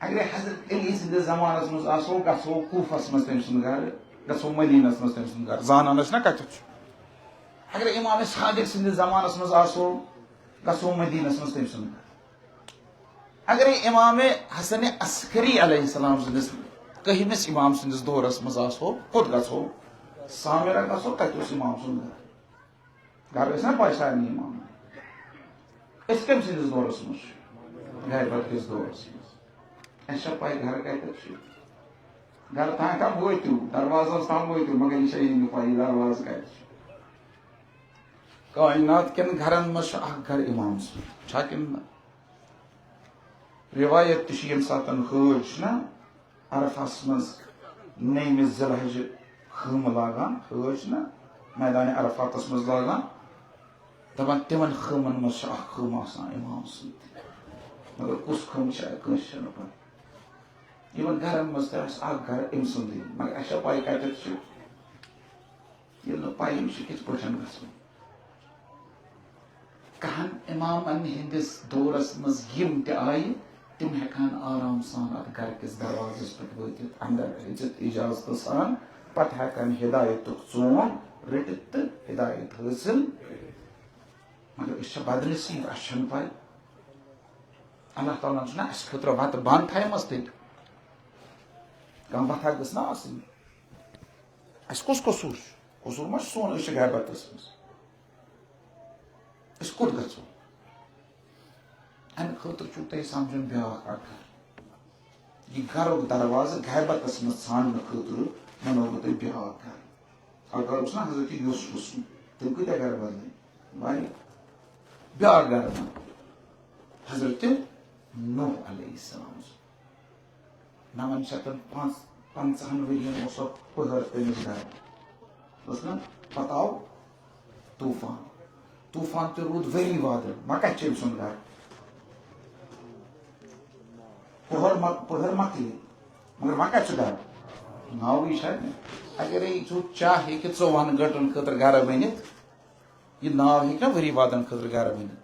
اگرے حضرت علی سٕنٛدِس زمانس منٛز آسو، گژھو کوفس منٛز تٔمۍ سُنٛد گرٕ، گژھو مدینس منٛز تٔمۍ سُنٛد گرٕ، زانان ٲسۍ نا کتٮ۪تھ چھُ۔ اگرے امام صادق سٕنٛدِس زمانس منٛز آسو، گژھو مدینس منٛز تٔمۍ سُنٛد گرٕ۔ اگرے امام حسن عسکری علیہ السلام سٕنٛدِس کٔہمِس امام سٕنٛدِس دورس منٛز آسو، کوٚت گژھو؟ سامرہ گژھو، تتہِ اوس امام سُنٛد گرٕ۔ گرٕ ٲسۍ نا پاے سارنٕے اِمامن؟ أسۍ کٔمۍ سٕنٛدِس دورس منٛز چھِ؟ غیبت کِس دورس منٛز۔ اَسہِ چھا پاے گرٕ کَتٮ۪تھ چھُ؟ گرٕ تام کَم وٲتِو، دروازس تام وٲتِو، مگر یہِ چھا یہِ نہٕ پاے یہِ دروازٕ کَتہِ چھُ؟ کائنات کٮ۪ن گرن منٛز چھُ اکھ گرٕ اِمام سُنٛد، چھا کِنہٕ نہ؟ روایت تہِ چھِ، ییٚمہِ ساتہٕ حٲج چھُنہ عرفس منٛز نٔیمہِ ذی الحجہِ خۭمہٕ لاگان، حٲج چھُنہ میدانِ عرفاتس منٛز لاگان، دپان تِمن خۭمن منٛز چھُ اکھ خۭمہٕ آسان اِمام سُنٛد۔ مگر کُس خۭمہٕ چھُ، کٲنٛسہِ چھَنہٕ پَے۔ یِمن گرن منٛز تہِ آسہِ اکھ گرٕ أمۍ سُنٛدٕے، مگر اَسہِ چھا پَے کَتٮ۪تھ چھُ؟ ییٚلہِ نہٕ پَیی چھِ، کِتھ پٲٹھۍ گژھو؟ کہن امامن ہندس دورس منٛز یِم تہِ آیہِ، تِم ہٮ۪کہن آرام سان اتھ گرٕ کِس دروازس پٮ۪ٹھ وٲتِتھ، اندر أژِتھ اجازتہٕ سان، پتہٕ ہٮ۪کہن ہدایتُک ژونگ رٔٹِتھ تہٕ ہدایت حٲصِل کٔرِتھ۔ مگر أسۍ چھِ بدنصیب، اَسہِ چھَنہٕ پَے۔ اللہ تعالیٰ ہن چھُنہ اَسہِ خٲطرٕ وَتہٕ بنٛد تھایمَژ تیٚلہِ؟ کانٛہہ وَتھا گٔژھ نہ آسٕنۍ؟ اَسہِ کُس قصوٗر چھُ؟ قصوٗر ما چھُ سون؟ أسۍ چھِ غیبتس منٛز۔ أسۍ کوٚت گژھو؟ اَمہِ خٲطرٕ چھُو تۄہہِ سَمجھُن بیٛاکھ اَکھ گرٕ۔ یہِ گرُک دروازٕ غیبتس منٛز ژھانڈنہٕ خٲطرٕ وَنو بہٕ تۄہہِ بیٛاکھ گرٕ۔ اَکھ گرٕ اوس نہ حضرت یوسفہٕ سُنٛد، تٔمۍ کۭتیٛاہ گرٕ بدلٲے؟ واریاہ۔ بیٛاکھ گرٕ وَنو حضرت نوح علیہ السلام سُنٛد۔ نَوَن شیٚتَن پانٛژھ، پنٛژاہَن ؤرِین اوس اَکھ پٔہر تٔمِس گرٕ۔ اوس نہ؟ پتہٕ آو طوفان۔ طوفان تہِ روٗد ؤری وادن۔ وۄنۍ کتہِ چھُ أمۍ سُنٛد گرٕ؟ پٔہر مۄ-، پٔہر مۄکلے۔ مگر وۄنۍ کتہِ چھُ گرٕ؟ ناوٕے چھا نہٕ۔ اگرے ژٕ چاہے کہِ ژۄوُہن گٲنٛٹن خٲطرٕ گرٕ بٔنِتھ، یہِ ناو ہیٚکہِ نہ ؤری وادن خٲطرٕ گرٕ بٔنِتھ۔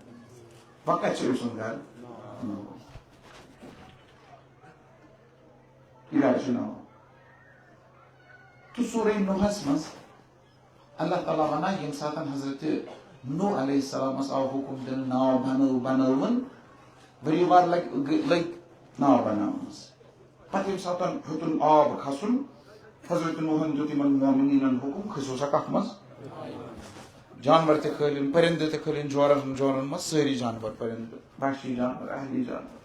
وۄنۍ کتہِ چھُ أمۍ سُنٛد گرٕ؟ یہِ گرٕ چھُ ناو۔ تہٕ سورہ نوحس منٛز اللہ تعالیٰ ونان، ییٚمہِ ساتہٕ حضرت نوح علیہ السلامس آو حکم دِنہٕ، ناو بنٲو، بنٲوٕن، ؤری وار لگۍ، لٔگۍ ناو بناونس۔ پتہٕ ییٚمہِ ساتہٕ ہیوٚتُن آب کھسُن، حضرت نوحن دیُت یِمن مومنیٖنن حکم، کھٔسِو سا کتھ منٛز؟ جانور تہِ کھٲلِن، پرندٕ تہِ کھٲلِن، جورن جورن منٛز سٲری جانور، پرندٕ، وحشی جانور، اہلی جانور۔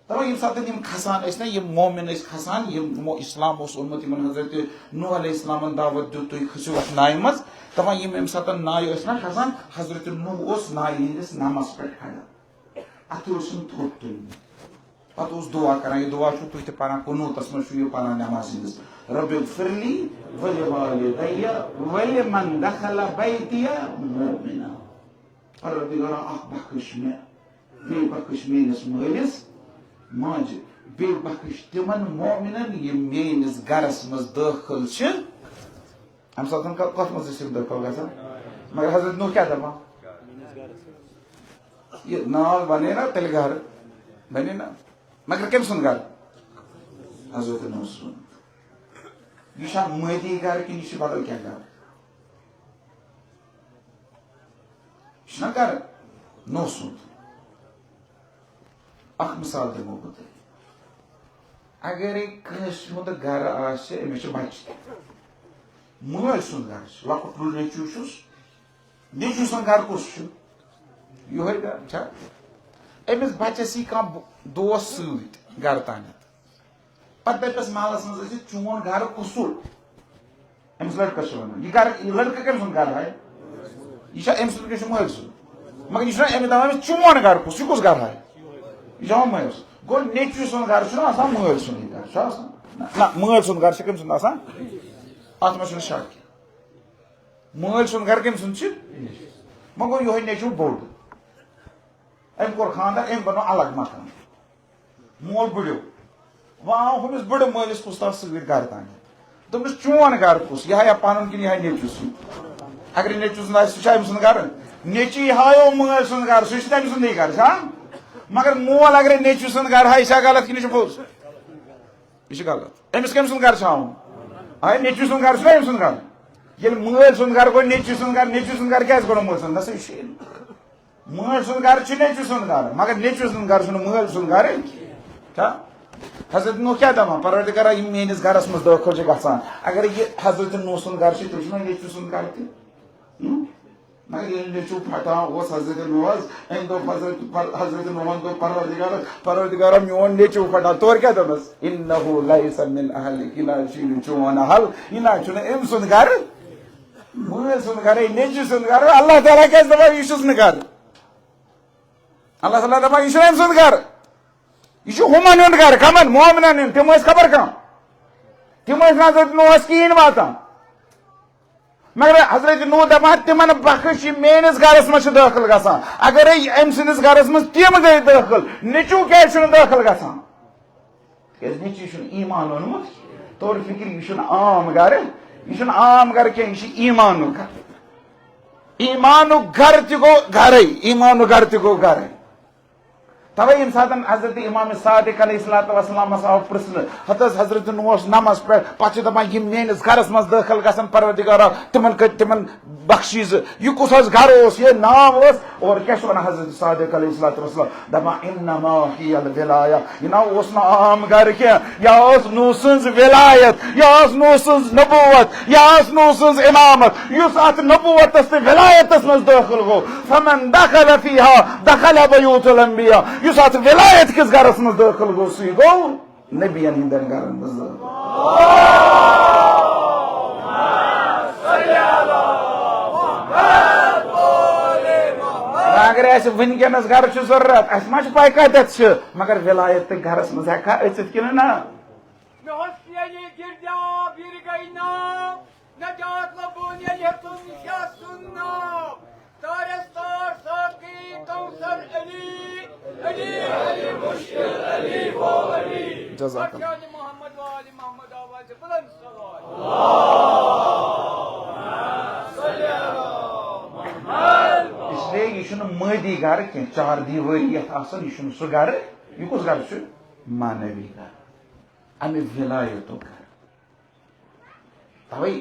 دَپان، ییٚمہِ ساتہٕ یِم کھسان ٲسۍ نا، یِم مومن ٲسۍ کھسان، یِم یِمو اسلام اوس اوٚنمُت، یِمن حضرت نوح علیہ السلامن دعوت دیُت، تُہۍ کھٔسِو اَتھ نایہِ منٛز۔ دَپان، یِم ییٚمہِ ساتہٕ نایہِ ٲسۍ نا کھسان، حضرت نوح اوس نایہِ ہٕنٛدِس نَمَس پٮ۪ٹھ کھڑا۔ اَتھٕ اوسُن تھوٚد تُلمُت۔ پَتہٕ اوس دُعا کران، یہِ دُعا چھُو تُہۍ تہِ پَران، قنوٗتَس منٛز چھُو یہِ پَران نٮ۪مازِ ہٕنٛدِس، رب اغفر لی ولوالدی ولمن دخل بیتی مؤمنا۔ پروردگارا، اکھ بخش مےٚ، بیٚیہِ بخش میٲنِس مٲلِس ماجہِ، بیٚیہِ بخش تِمن مومنن، یِم میٲنِس گرس منٛز دٲخل چھِ۔ اَمہِ ساتہٕ کَ-، کَتھ منٛز ٲسۍ یِم دٲخل گژھان؟ مگر حضرت نوح کیٛاہ دَپان؟ یہِ ناو بَنے نا تیٚلہِ گرٕ، بَنے نا؟ مگر کٔمۍ سُنٛد گرٕ؟ حضرت نوح سُنٛد۔ یہِ چھا مٲدی گرٕ کِنہٕ یہِ چھُ بدل کینٛہہ گرٕ؟ یہِ چھُنہ گرٕ نوح سُنٛد۔ اکھ مثال دِمو بہٕ تۄہہِ۔ اگرے کٲنٛسہِ ہُنٛد گرٕ آسہِ، أمِس چھِ بچہِ تہِ۔ مٲلۍ سُنٛد گرٕ چھُ، لۄکُٹ نیٚچوٗ چھُس، نیٚچوٗ سُنٛد گرٕ کُس چھُ؟ یِہوٚے گرٕ چھا؟ أمِس بچس یی کانٛہہ دوس سۭتۍ گرٕ تانٮ۪تھ۔ پتہٕ دپٮ۪س محلس منٛز ٲسِتھ، "چون گرٕ کُس چھُ؟" أمِس لڑکس چھِ ونان، "یہِ گرٕ، یہِ لڑکہٕ کٔمۍ سُنٛد گرٕ ہاے؟ یہِ چھا أمۍ سُنٛد کِنہٕ یہِ چھُ مٲلۍ سُنٛد؟" مگر یہِ چھُنہ أمِس دپان، "أمِس چون گرٕ کُس؟ یہِ کُس گرٕ ہاے؟" یہِ چھُ ہاوان مٲلۍ سُنٛد۔ گوٚو، نیٚچوٗ سُنٛد گرٕ چھُنہ آسان مٲلۍ سُنٛدٕے گرٕ، چھُ آسان؟ نہ، نہ، مٲلۍ سُنٛد گرٕ چھُ کٔمۍ سُنٛد آسان؟ اتھ منٛز چھُنہٕ شک کینٛہہ۔ مٲلۍ سُنٛد گرٕ کٔمۍ سُنٛد چھُ؟ وۄنۍ گوٚو یِہوٚے نیٚچوٗ بوٚڑ۔ أمۍ کوٚر خانٛدر، أمۍ بنوو الگ مکان۔ مول بٕڈیو۔ وۄنۍ آو ہُمِس بٕڈٕ مٲلِس کُس تام سۭتۍ گرٕ تام۔ دوٚپنَس، "چون گرٕ کُس؟ یہِ ہا یا پنُن کِنہٕ یہِ ہا نیٚچوٗ سُنٛد؟" اگر یہِ نیٚچوٗ سُنٛد آسہِ، سُہ چھا أمۍ سُنٛد گرٕ؟ نیٚچی ہایو مٲلۍ سُنٛد گرٕ، سُہ چھُ تٔمۍ سُنٛدٕے گرٕ، چھا؟ مگر مول اگرے نیٚچوٗ سُنٛد گرٕ ہایہِ، یہِ چھا غلط کِنہٕ یہِ چھُ پوٚز؟ یہِ چھُ غلط۔ أمِس کٔمۍ سُنٛد گرٕ چھُ ہاوُن؟ ہاے، نیٚچوٗ سُنٛد گرٕ چھُنہ أمۍ سُنٛد گرٕ؟ ییٚلہِ مٲلۍ سُنٛد گرٕ گوٚو نیٚچوٗ سُنٛد گرٕ، نیٚچوٗ سُنٛد گرٕ کیٛازِ گوٚو نہٕ مٲلۍ سُنٛد؟ نہ سا، یہِ چھُ مٲلۍ سُنٛد گرٕ چھُ نیٚچوٗ سُنٛد گرٕ، مگر نیٚچوٗ سُنٛد گرٕ چھُنہٕ مٲلۍ سُنٛد گرٕ۔ چھا؟ حضرت نوح کیٛاہ دَپان؟ پروردگارا، یِم میٲنِس گرس منٛز دٲخل چھِ گژھان، اگر یہِ حضرت نوح سُنٛد گرٕ چھُ، تیٚلہِ چھُنہ نیٚچوٗ سُنٛد گرٕ تہِ؟ ہم؟ مگر ییٚلہِ نیٚچوٗ پھٹان اوس حضرت نوحس، أمۍ دوٚپ حضرت، حضرت نوحن دوٚپ پروردگارس، پروردگارا، میون نیٚچوٗ پھٹان، تورٕ کیٛاہ دوٚپنس؟ انہ لیس من اہلک، یہِ نہ حظ چھُے نہٕ چون اہل، یہِ نہ حظ چھُنہٕ أمۍ سُنٛد گرٕ، مٲلۍ سُنٛد گرٕ، نیٚچوٗ سُنٛد گرٕ، اللہ تعالیٰ کیٛازِ دپان یہِ چھُس نہٕ گرٕ؟ اللہ تعالیٰ دپان، یہِ چھُنہٕ أمۍ سُنٛد گرٕ۔ یہِ چھُ ہُمن ہُنٛد گرٕ، کمن؟ مومنن ہُنٛد۔ تِم ٲسۍ خبر کم۔ تِم ٲسۍ نہٕ حضرت نوحس کِہیٖنۍ واتان۔ مگر حضرت نوح دپان، تِمن بخش، یہِ میٲنِس گرس منٛز چھِ دٲخل گژھان۔ اگرے أمۍ سٕنٛدِس گرس منٛز تِم گٔے دٲخل، نیٚچوٗ کیازِ چھُنہٕ دٲخل گژھان؟ تِکیازِ نیٚچوٗ چھُنہٕ ایمان اوٚنمُت۔ تور فکر، یہِ چھُنہٕ عام گرٕ، یہِ چھُنہٕ عام گرٕ کینٛہہ، یہِ چھُ ایمانُک گرٕ۔ ایمانُک گرٕ تہِ گوٚو گرے، ایمانُک گرٕ تہِ گوٚو گرے۔ توے ییٚمہِ ساتہٕ حضرت امام صادق علیہ الصلوۃ والسلامس آو پرژھنہٕ، ہتہٕ حض حضرت نوح اوس نمس پٮ۪ٹھ، پتہٕ چھِ دپان، یِم میٲنِس گرس منٛز دٲخل گژھن، پروردگارا، تِمن کٔرۍ، تِمن بخشی زِ۔ یہِ کُس حظ گرٕ اوس، یہِ ناو اوس؟ اور کیٛاہ چھُ ونان حضرت صادق علیہ الصلوۃ والسلام؟ دپان، انما ہی الولایہ، یہِ نہ اوس نہٕ عام گرٕ کینٛہہ، یہِ ٲس نوح سٕنٛز ولایت، یہِ ٲس نوح سٕنٛز نبوت، یہِ ٲس نوح سٕنٛز امامت۔ یُس اتھ نبوتس تہٕ ولایتس منٛز دٲخل گوٚو، فمن دخل فیہا دخل بیوت الانبیاء، یُس اتھ ولایت کِس گرس منٛز دٲخل گوٚو، سُے گوٚو نبین ہٕنٛدٮ۪ن گرن منٛز دٲخل۔ اگر اسہِ وٕنکیٚنس گرٕ چھُ ضروٗرت، اسہِ ما چھِ پاے کتٮ۪تھ چھِ، مگر ولایت تہٕ گرس منٛز ہیٚککھا أژِتھ کِنہٕ نہ؟ مےٚ اوس ییٚلہِ گِردیاب یِرٕ گٔے ناو، نجات لبوٗن ییٚلہِ ہیوٚتُن شاہ سُنٛد ناو۔ تارس تار ساقی کوثر علی، علی علی مشکل علی وہ علی۔ جزاک اللہ۔ پتہٕ چھِ محمد و آل محمد آواز بلند صلوات۔ اس لیے یہِ چھُنہٕ مٲدی گرٕ کینٛہہ، چار دیوٲری یتھ آسان، یہِ چھُنہٕ سُہ گرٕ۔ یہِ کُس گرٕ چھُ؟ معنوی گرٕ، امہِ ولایتُک گرٕ۔ توے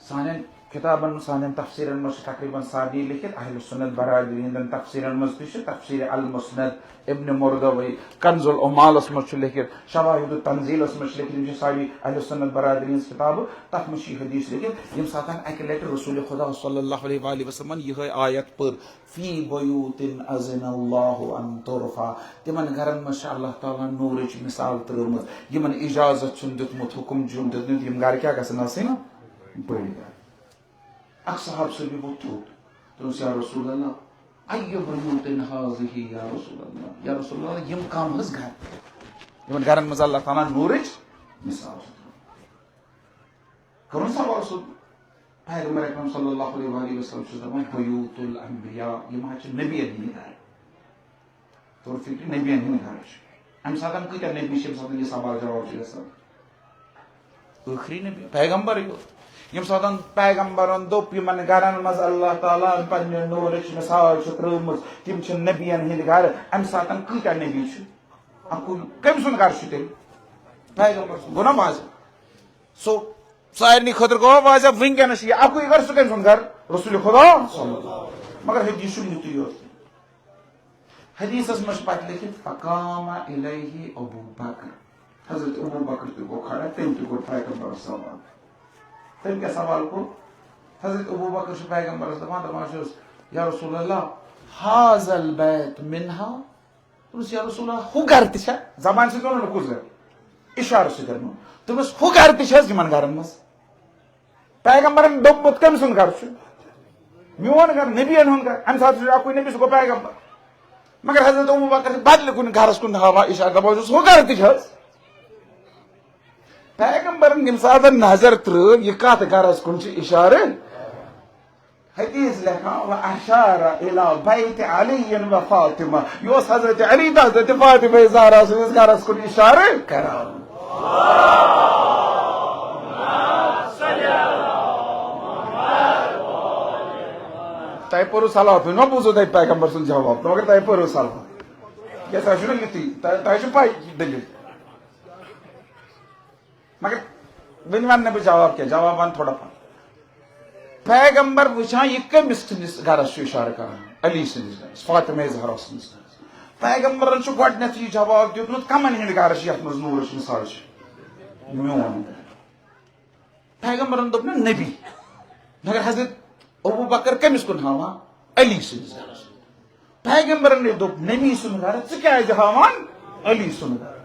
سانٮ۪ن کتابن منٛز، سانٮ۪ن تفسیرن منٛز چھِ تقریباً سارنٕے لیکھِتھ، اہل سنت برادری ہٕنٛدٮ۪ن تفسیرن منٛز تہِ چھِ، تفسیر المسند ابن مردوی، کنز العمالس منٛز چھُ لیکھِتھ، شواہد التنزیلس منٛز چھِ لیکھِتھ، یِم چھِ سارے اہل سنت برادری ہٕنٛز کتابہٕ، تتھ منٛز چھِ یہِ حدیث لیکھِتھ، ییٚمہِ ساتہٕ اکہِ لٹہِ رسول خدا صلی اللہ علیہ وآلہ وسلمن یِہے آیت پٔر، فی بیوت اذن اللہ ان ترفع، تِمن گرن منٛز چھِ اللہ تعالیٰ ہن نورٕچ مثال ترٲومٕژ، یِمن اجازت چھُن دیُتمُت، حکم چھُن دیُتمُت، یِم گرٕ کیٛاہ گژھن آسٕنۍ؟ بٔڑۍ گرٕ۔ اکھ صحابہٕ صٲبی ووٚتھ تھوٚد، دوٚپُس، یا رسول اللہ، ای بیوت هذه یا رسول اللہ، یا رسول اللہ، یِم کم حظ گرٕ، یِمن گرن منٛز اللہ تعالیٰ ہن نورٕچ مثال چھُ ترٲومٕژ۔ کوٚرُن سوال سیوٚد۔ پیغمبر اکرم صلی اللہ علیہ وآلہ وسلم چھُ دپان، بیوت الانبیاء، یِم حظ چھِ نبیَن ہٕنٛدۍ گرٕ۔ توٚر فکرِ، نبیَن ہٕنٛدۍ گرٕ چھِ۔ اَمہِ ساتہٕ کۭتیٛاہ نبی چھِ، ییٚمہِ ساتہٕ یہِ سوال جواب چھُ گژھان؟ ٲخری نبی، پیغمبرٕے یوت۔ ییٚمہِ ساتہٕ پیغمبرن دوٚپ، یِمن گرن منٛز اللہ تعالیٰ ہن پننہِ نوٗرٕچ مثال چھِ ترٲومٕژ، تِم چھِ نبیَن ہٕنٛدۍ گرٕ۔ اَمہِ ساتہٕ کۭتیٛاہ نبی چھِ؟ اَکُے۔ کٔمۍ سُنٛد گرٕ چھُ تیٚلہِ؟ پیغمبر سُنٛد۔ گوٚو نا واضح؟ سو، سارنٕے خٲطرٕ گوٚو واضح، وٕنکیٚنَس چھُ یہِ اَکُے گرٕ، سُہ کٔمۍ سُنٛد گرٕ؟ رسول خدا صلی اللہ علیہ وسلم۔ مگر حدیث چھُنہٕ یُتُے یوت۔ حدیثس منٛز چھُ پتہٕ لیکھِتھ، فقام الیہ ابو بکر۔ حضرت ابو بکر تہِ گوٚو کھڑا، تٔمۍ تہِ کوٚر پیغمبرس سوال۔ تٔمۍ کیٛاہ سوال کوٚر؟ حضرت ابو بکر چھُ پیغمبرس دپان، دپان چھُس، یا رسول اللہ، هذا البیت منها؟ دوٚپُس، یا رسول اللہ، ہُہ گرٕ تہِ چھا؟ زبانہِ سۭتۍ ووٚنُن نہٕ کُس گرٕ، اِشارٕ سۭتۍ ووٚنُن۔ دوٚپُس، ہُہ گرٕ تہِ چھا حظ یِمن گرن منٛز؟ پیغمبرن دوٚپمُت کٔمۍ سُنٛد گرٕ چھُ؟ میون گرٕ، نبیَن ہُنٛد گرٕ۔ اَمہِ ساتہٕ چھُ اَکُے نبی، سُہ گوٚو پیغمبر۔ مگر حضرت ابو بکر چھُ بدلہِ کُنہِ گرس کُن ہاوان اِشارٕ، دَپان چھُس، ہُہ گرٕ تہِ چھِ حظ؟ پیغمبرن ییٚمہِ ساتہٕ نظر ترٲو، یہِ کتھ گرس کُن چھُ اِشارٕ؟ حدیث لیکھان، و اشار الی بیت علی و فاطمہ، یہِ اوس حضرت علی تہٕ حضرت فاطمہ زہرا سٕنٛدِس گرس کُن اشارٕ کران۔ تۄہہِ پوٚرُو صلوات، وۄنۍ ما بوٗزوُ تۄہہِ پیغمبر سُنٛد جواب، مگر تۄہہِ پوٚرُو صلوات۔ کیٛاہ تۄہہِ چھُو نا یُتُے، تۄہہِ، تۄہہِ چھُو پَے دٔلیٖل۔ مگر وۄنۍ وَنہٕ نہٕ بہٕ جواب کینٛہہ، جواب وَنہٕ تھوڑا پَہَن۔ پیغمبر وٕچھان یہِ کٔمِس سٕنٛدِس گَرَس چھُ اِشارٕ کَران؟ علی سٕنٛدِس گَرَس، فاطمہ زہرا سٕنٛدِس گَرَس۔ پیغمبرَن چھُ گۄڈٕنٮ۪تھ یہِ جواب دیُتمُت، کَمَن ہِنٛدۍ گَرٕ چھِ یَتھ منٛز نوٗرٕچ مِثال چھِ؟ میون گَرٕ۔ پیغمبرَن دوٚپ نہ نبی، مگر حضرت ابو بکر کٔمِس کُن ہاوان؟ علی سٕنٛدِس گرس۔ پیغمبرن ییٚلہِ دوٚپ، "نبی سُنٛد گرٕ ژٕ کیازِ ہاوان علی سُنٛد گرٕ؟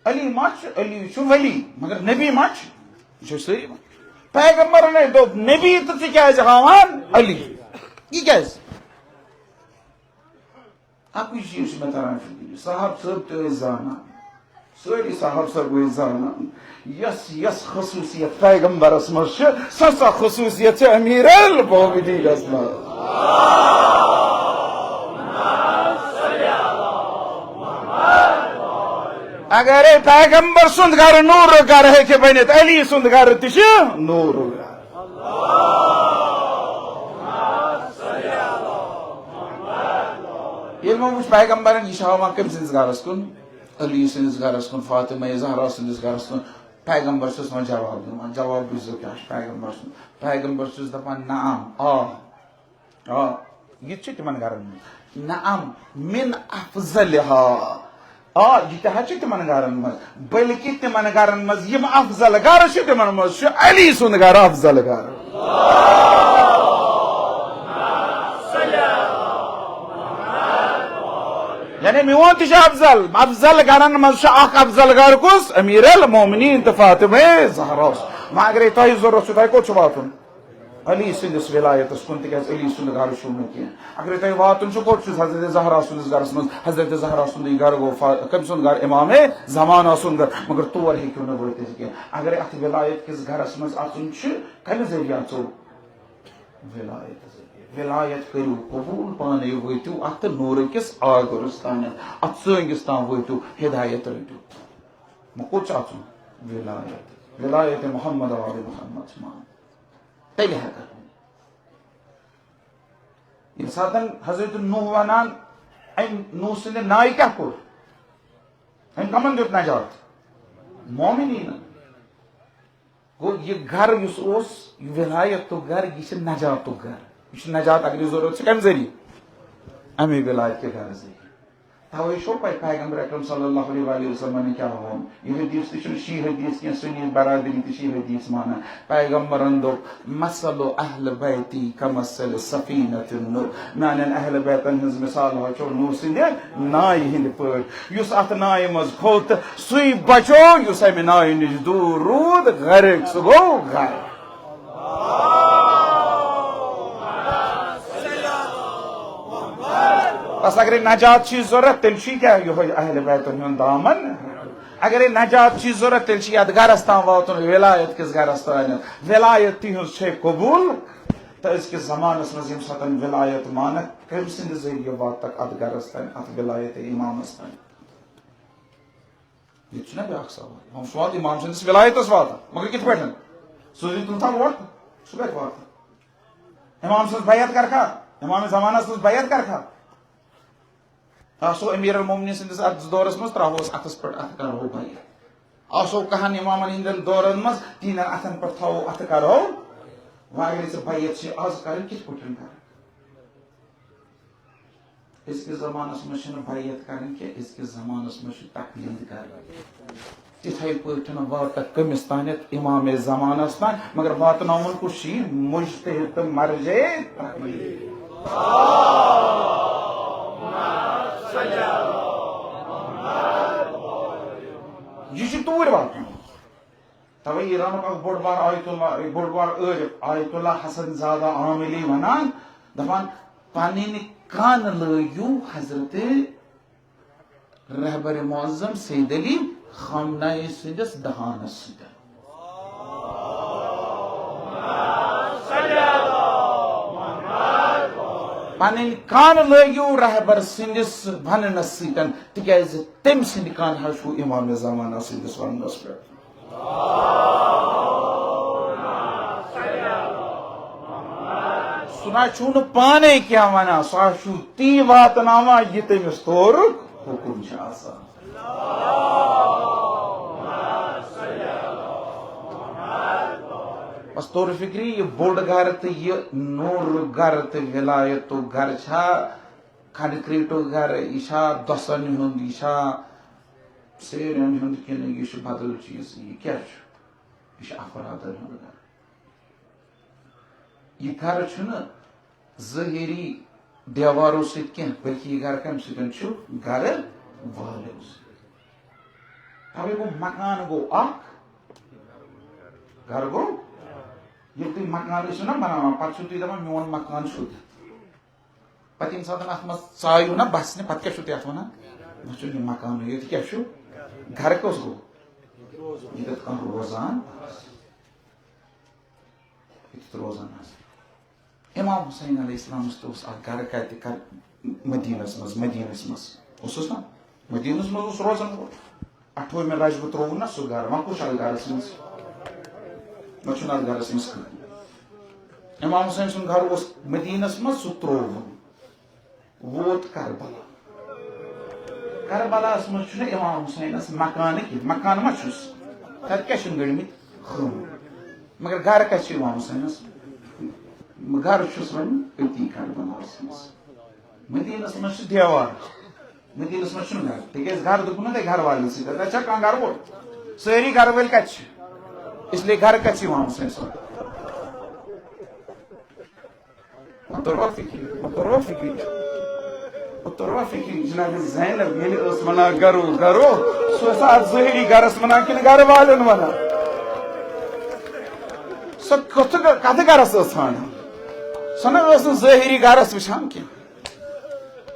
علی ما چھُ، علی چھُ ولی، مگر نبی ما چھُ؟ یہِ چھِ سٲری وَنان۔ پیغمبرن ییٚلہِ دوٚپ، 'نبی تہٕ ژٕ کیازِ ہاوان علی؟ یہِ کیازِ؟'" اَکُے چیٖز چھُ مےٚ تران فِکرِ، صاحب صٲب تہِ ٲسۍ زانان، سٲری صاحب صٲب ٲسۍ زانان، یۄس یۄس خصوٗصیت پیغمبرس منٛز چھِ، سۄ سۄ خصوٗصیت چھِ امیر المومنینس منٛز۔ اگرے پیغمبر سُنٛد گرٕ نوٗرُک گرٕ ہیٚکہِ بٔنِتھ، علی سُنٛد گرٕ تہِ چھُ نوٗرُک گرٕ۔ ییٚلہِ وۄنۍ وٕچھ پیغمبرن، یہِ چھُ ہاوان کٔمۍ سٕنٛدِس گرس کُن؟ علی سٕنٛدِس گرس کُن، فاطمہ زہرا سٕنٛدِس گرس کُن۔ پیغمبر چھُس وۄنۍ جواب دِوان، جواب بوٗزِو کیٛاہ چھُ پیغمبر سُنٛد۔ پیغمبر چھُس دپان، نعم، آ، آ، یہِ تہِ چھُ تِمن گرن منٛز۔ نعم، من افضلها۔ آ، یہِ تہِ حظ چھُ تِمن گرن منٛز، بلکہِ تِمن گرن منٛز یِم افضل گرٕ چھِ، تِمن منٛز چھُ علی سُنٛد گرٕ افضل گرٕ۔ یعنی میون تہِ چھُ افضل، افضل گرن منٛز چھُ اکھ افضل گرٕ کُس؟ امیر المومنین تہٕ فاطمہ زہرا۔ وۄنۍ اگرے تۄہہِ ضروٗرت چھُ، تۄہہِ کوٚت چھُ واتُن؟ علی سٕنٛدِس ولایتس کُن، تِکیٛازِ علی سُنٛد گرٕ چھُو نہٕ کینٛہہ۔ اگرے تۄہہِ واتُن چھُ، کوٚت چھُ؟ حضرت زہرا سٕنٛدِس گرس منٛز۔ حضرت زہرا سُنٛدٕے گرٕ گوٚو فا-، کٔمۍ سُنٛد گرٕ؟ امام زمانہ سُنٛد گرٕ۔ مگر تور ہیٚکِو نہٕ وٲتِتھ کینٛہہ۔ اگرے اتھ ولایت کِس گرس منٛز اژُن چھُ، کمہِ ذٔریعہٕ اژو؟ ولایت ذٔریعہٕ۔ ولایت کٔرِو قبول، پانے وٲتِو اتھ نورٕ کِس آگرس تام، اتھ ژٲنٛگِس تام وٲتِو، ہدایت رٔٹِو۔ وۄنۍ کوٚت چھُ اژُن؟ ولایت۔ ولایت محمد و آل محمد چھِ مانٕنۍ۔ تیٚلہِ ہٮ۪کَکھ ؤنِتھ۔ ییٚمہِ ساتَن حضرت نوح وَنان، أمۍ نوح سٕنٛدِ نایہِ کیٛاہ کوٚر؟ أمۍ کَمَن دیُت نجات؟ مومنیٖنَن۔ گوٚو، یہِ گَرٕ یُس اوس، یہِ وِلایتُک گَرٕ، یہِ چھِ نجاتُک گَرٕ۔ یہِ چھُ نجات اگرے ضروٗرت چھِ کَمہِ ذٔریعہٕ؟ اَمے وِلایت کہِ گَرٕ ذٔریعہٕ۔ توے چھو پاے پیغمبر اکرم صلی اللہ علیہ وآلہ وسلمن کیٛاہ ووٚن۔ یہِ حدیث تہِ چھُنہٕ شی حدیث کینٛہہ، سنی برادری تہِ چھِ یہِ حدیث مانان۔ پیغمبرن دوٚپ، "مثل اہل بیتی کمثل سفینۃ النوح"، میانٮ۪ن اہل بیتن ہٕنٛز مثال ہا چھو نوح سٕنٛدِ نایہِ ہٕنٛدِ پٲٹھۍ۔ یُس اتھ نایہِ منٛز کھوٚت، سُے بچو، یُس امہِ نایہِ نِش دوٗر روٗد، غرق، سُہ گوٚو غرق۔ بس اگرے نجات چھی ضرورت، تیٚلہِ چھی کیٛاہ یِہوٚے اہل بیتن ہُنٛد دامن؟ اگرے نجات چھی ضرورت، تیٚلہِ چھی یتھ گرس تام واتُن، ولایت کِس گرس تام۔ ولایت تِہنٛز چھے قبول، تہٕ أزکِس زمانس منٛز ییٚمہِ ساتن ولایت مانکھ، کٔمۍ سٕنٛدِ ذٔریعہٕ واتکھ اتھ گرس تام، اتھ ولایت امامس تام؟ ییٚتہِ چھُنہ بیٛاکھ سوال۔ امام سُنٛد واتہِ، امام سٕنٛدِس ولایتس واتان، مگر کِتھ پٲٹھۍ؟ سُہ زِ تُلتھا ووٹ، سُہ کتہِ واتان؟ امام سٕنٛز بیعت کرکھا؟ امام زمانس منٛز بیعت کرکھا؟ آسو امیر المومنین سٕنٛدِس اتھ دورس منٛز، تراوہوس اتھس پٮ۪ٹھ، اتھٕ کرہو بیعت۔ آسو کہن امامن ہٕنٛدٮ۪ن دورن منٛز، تِہنٛدٮ۪ن اتھن پٮ۪ٹھ تھاوو، اتھٕ کرہو۔ وۄنۍ اگرے ژےٚ بیعت چھِ آز کرٕنۍ، کِتھ پٲٹھۍ کرکھ؟ أزکِس زمانس منٛز چھنہٕ بیعت کرٕنۍ کینٛہہ، أزکِس زمانس منٛز چھُ تقلید کرٕنۍ۔ تِتھے پٲٹھۍ واتکھ کٔمِس تانٮ۪تھ؟ امام زمانس تام۔ مگر واتناوُن کُس چھُ؟ یہِ مجتہد تہٕ مرجع تقلید۔ یہِ چھُ توٗرۍ واتناوُن۔ توے ایرانُک اکھ بوٚڑ بار آیت اللہ، بوٚڑ بار عٲرف آیت اللہ حسن زادہ عاملی ونان، دپان، پنٕنۍ کن لٲگِو حضرت رہبر معظم سید علی خامنہ ای سٕنٛدِس دہانس سۭتۍ۔ پنٕنۍ کن لٲگِو رہبر سٕنٛدِس وننس سۭتۍ، تِکیازِ تٔمۍ سٕنٛدِ کن حظ چھُو امام زمانہ سٕنٛدِس وننس پٮ۪ٹھ۔ سُہ نہ چھُو نہٕ پانے کینٛہہ ونان، سُہ ہا چھُو تی واتناوان، یہِ تٔمِس تورُک حُکُم چھُ آسان۔ بس توٚر فِکرِ، یہِ بوٚڑ گرٕ تہٕ یہِ نوٚر گرٕ تہٕ ولایتُک گرٕ چھا کنکریٹُک گرٕ، یہِ چھا دۄسن ہُنٛد، یہِ چھا سیرٮ۪ن ہُنٛد، کِنہٕ یہِ چھُ بدل چیٖز؟ یہِ کیٛاہ چھُ؟ یہِ چھُ افرادن ہُنٛد گرٕ۔ یہِ گرٕ چھُنہٕ ظٲہِری دیوارو سۭتۍ کینٛہہ، بلکہِ یہِ گرٕ کَمہِ سۭتۍ چھُ؟ گرٕ والٮ۪و سۭتۍ۔ تَوَے گوٚو مکان گوٚو اکھ، گرٕ گوٚو۔ ییٚلہِ تُہۍ مکان ٲسِو نا بناوان، پَتہٕ چھِو تُہۍ دَپان، "میون مکان چھُ تَتھ۔" پَتہٕ ییٚمہِ ساتہٕ اَتھ منٛز ژایِو نا بَسنہِ، پَتہٕ کیٛاہ چھِو تُہۍ اَتھ وَنان؟ "نہ چھُنہٕ یہِ مکانٕے، ییٚتہِ کیٛاہ چھُ؟ گرٕ کُس گوٚو؟ ییٚتٮ۪تھ کانٛہہ روزان آسہِ۔" ییٚتٮ۪تھ روزان آسہِ۔ امام حسین علیہ السلامس تہِ اوس اکھ گرٕ کتہِ کر-، مدینس منٛز، مدینس منٛز اوسُس نا، مدینس منٛز اوس روزان وول۔ اٹھووُہمہِ رجبہٕ ترٛووُن نا سُہ گرٕ، وۄنۍ کُس چھُ اتھ گرس منٛز؟ وۄنۍ چھُنہٕ اتھ گرس منٛز کٕہٕنۍ۔ امام حسین سُنٛد گرٕ اوس مدینس منٛز، سُہ ترٛووُن۔ ووت کربلا۔ کربلاہس منٛز چھُنہٕ امام حسینس مکانہٕ کینٛہہ، مکان ما چھُس؟ تتہِ کیٛاہ چھِنہٕ گٔڑمٕتۍ؟ خٲمہٕ۔ مگر گرٕ کتہِ چھُ امام حسینس؟ گرٕ چھُس وۄنۍ أتی کربلاہس منٛز۔ مدینس منٛز چھُ دیوار، مدینس منٛز چھُنہٕ گرٕ، تِکیٛازِ گرٕ دوٚپُن نہ تۄہہِ گرٕ والٮ۪ن سۭتۍ، تتہِ چھا کانٛہہ گرٕ وول؟ سٲری گرٕ وٲلۍ کتہِ چھِ؟ اس لیے گرٕ کتہِ چھُ امام حسین سُنٛد؟ مےٚ توٚر فِکرِ، مےٚ توٚر فِکرِ، مےٚ توٚر فِکرِ، جناب زینب ییٚلہِ ٲس وَنان، "گَرو، گَرو"، سُہ ٲسا اَتھ ظٲہِری گَرَس وَنان کِنہٕ گَرٕ والٮ۪ن وَنان؟ سۄ کَتھٕ، کَتھٕ گَرَس ٲس ژھانٛڈان؟ سۄ نہ ٲس نہٕ ظٲہِری گَرَس وٕچھان کینٛہہ۔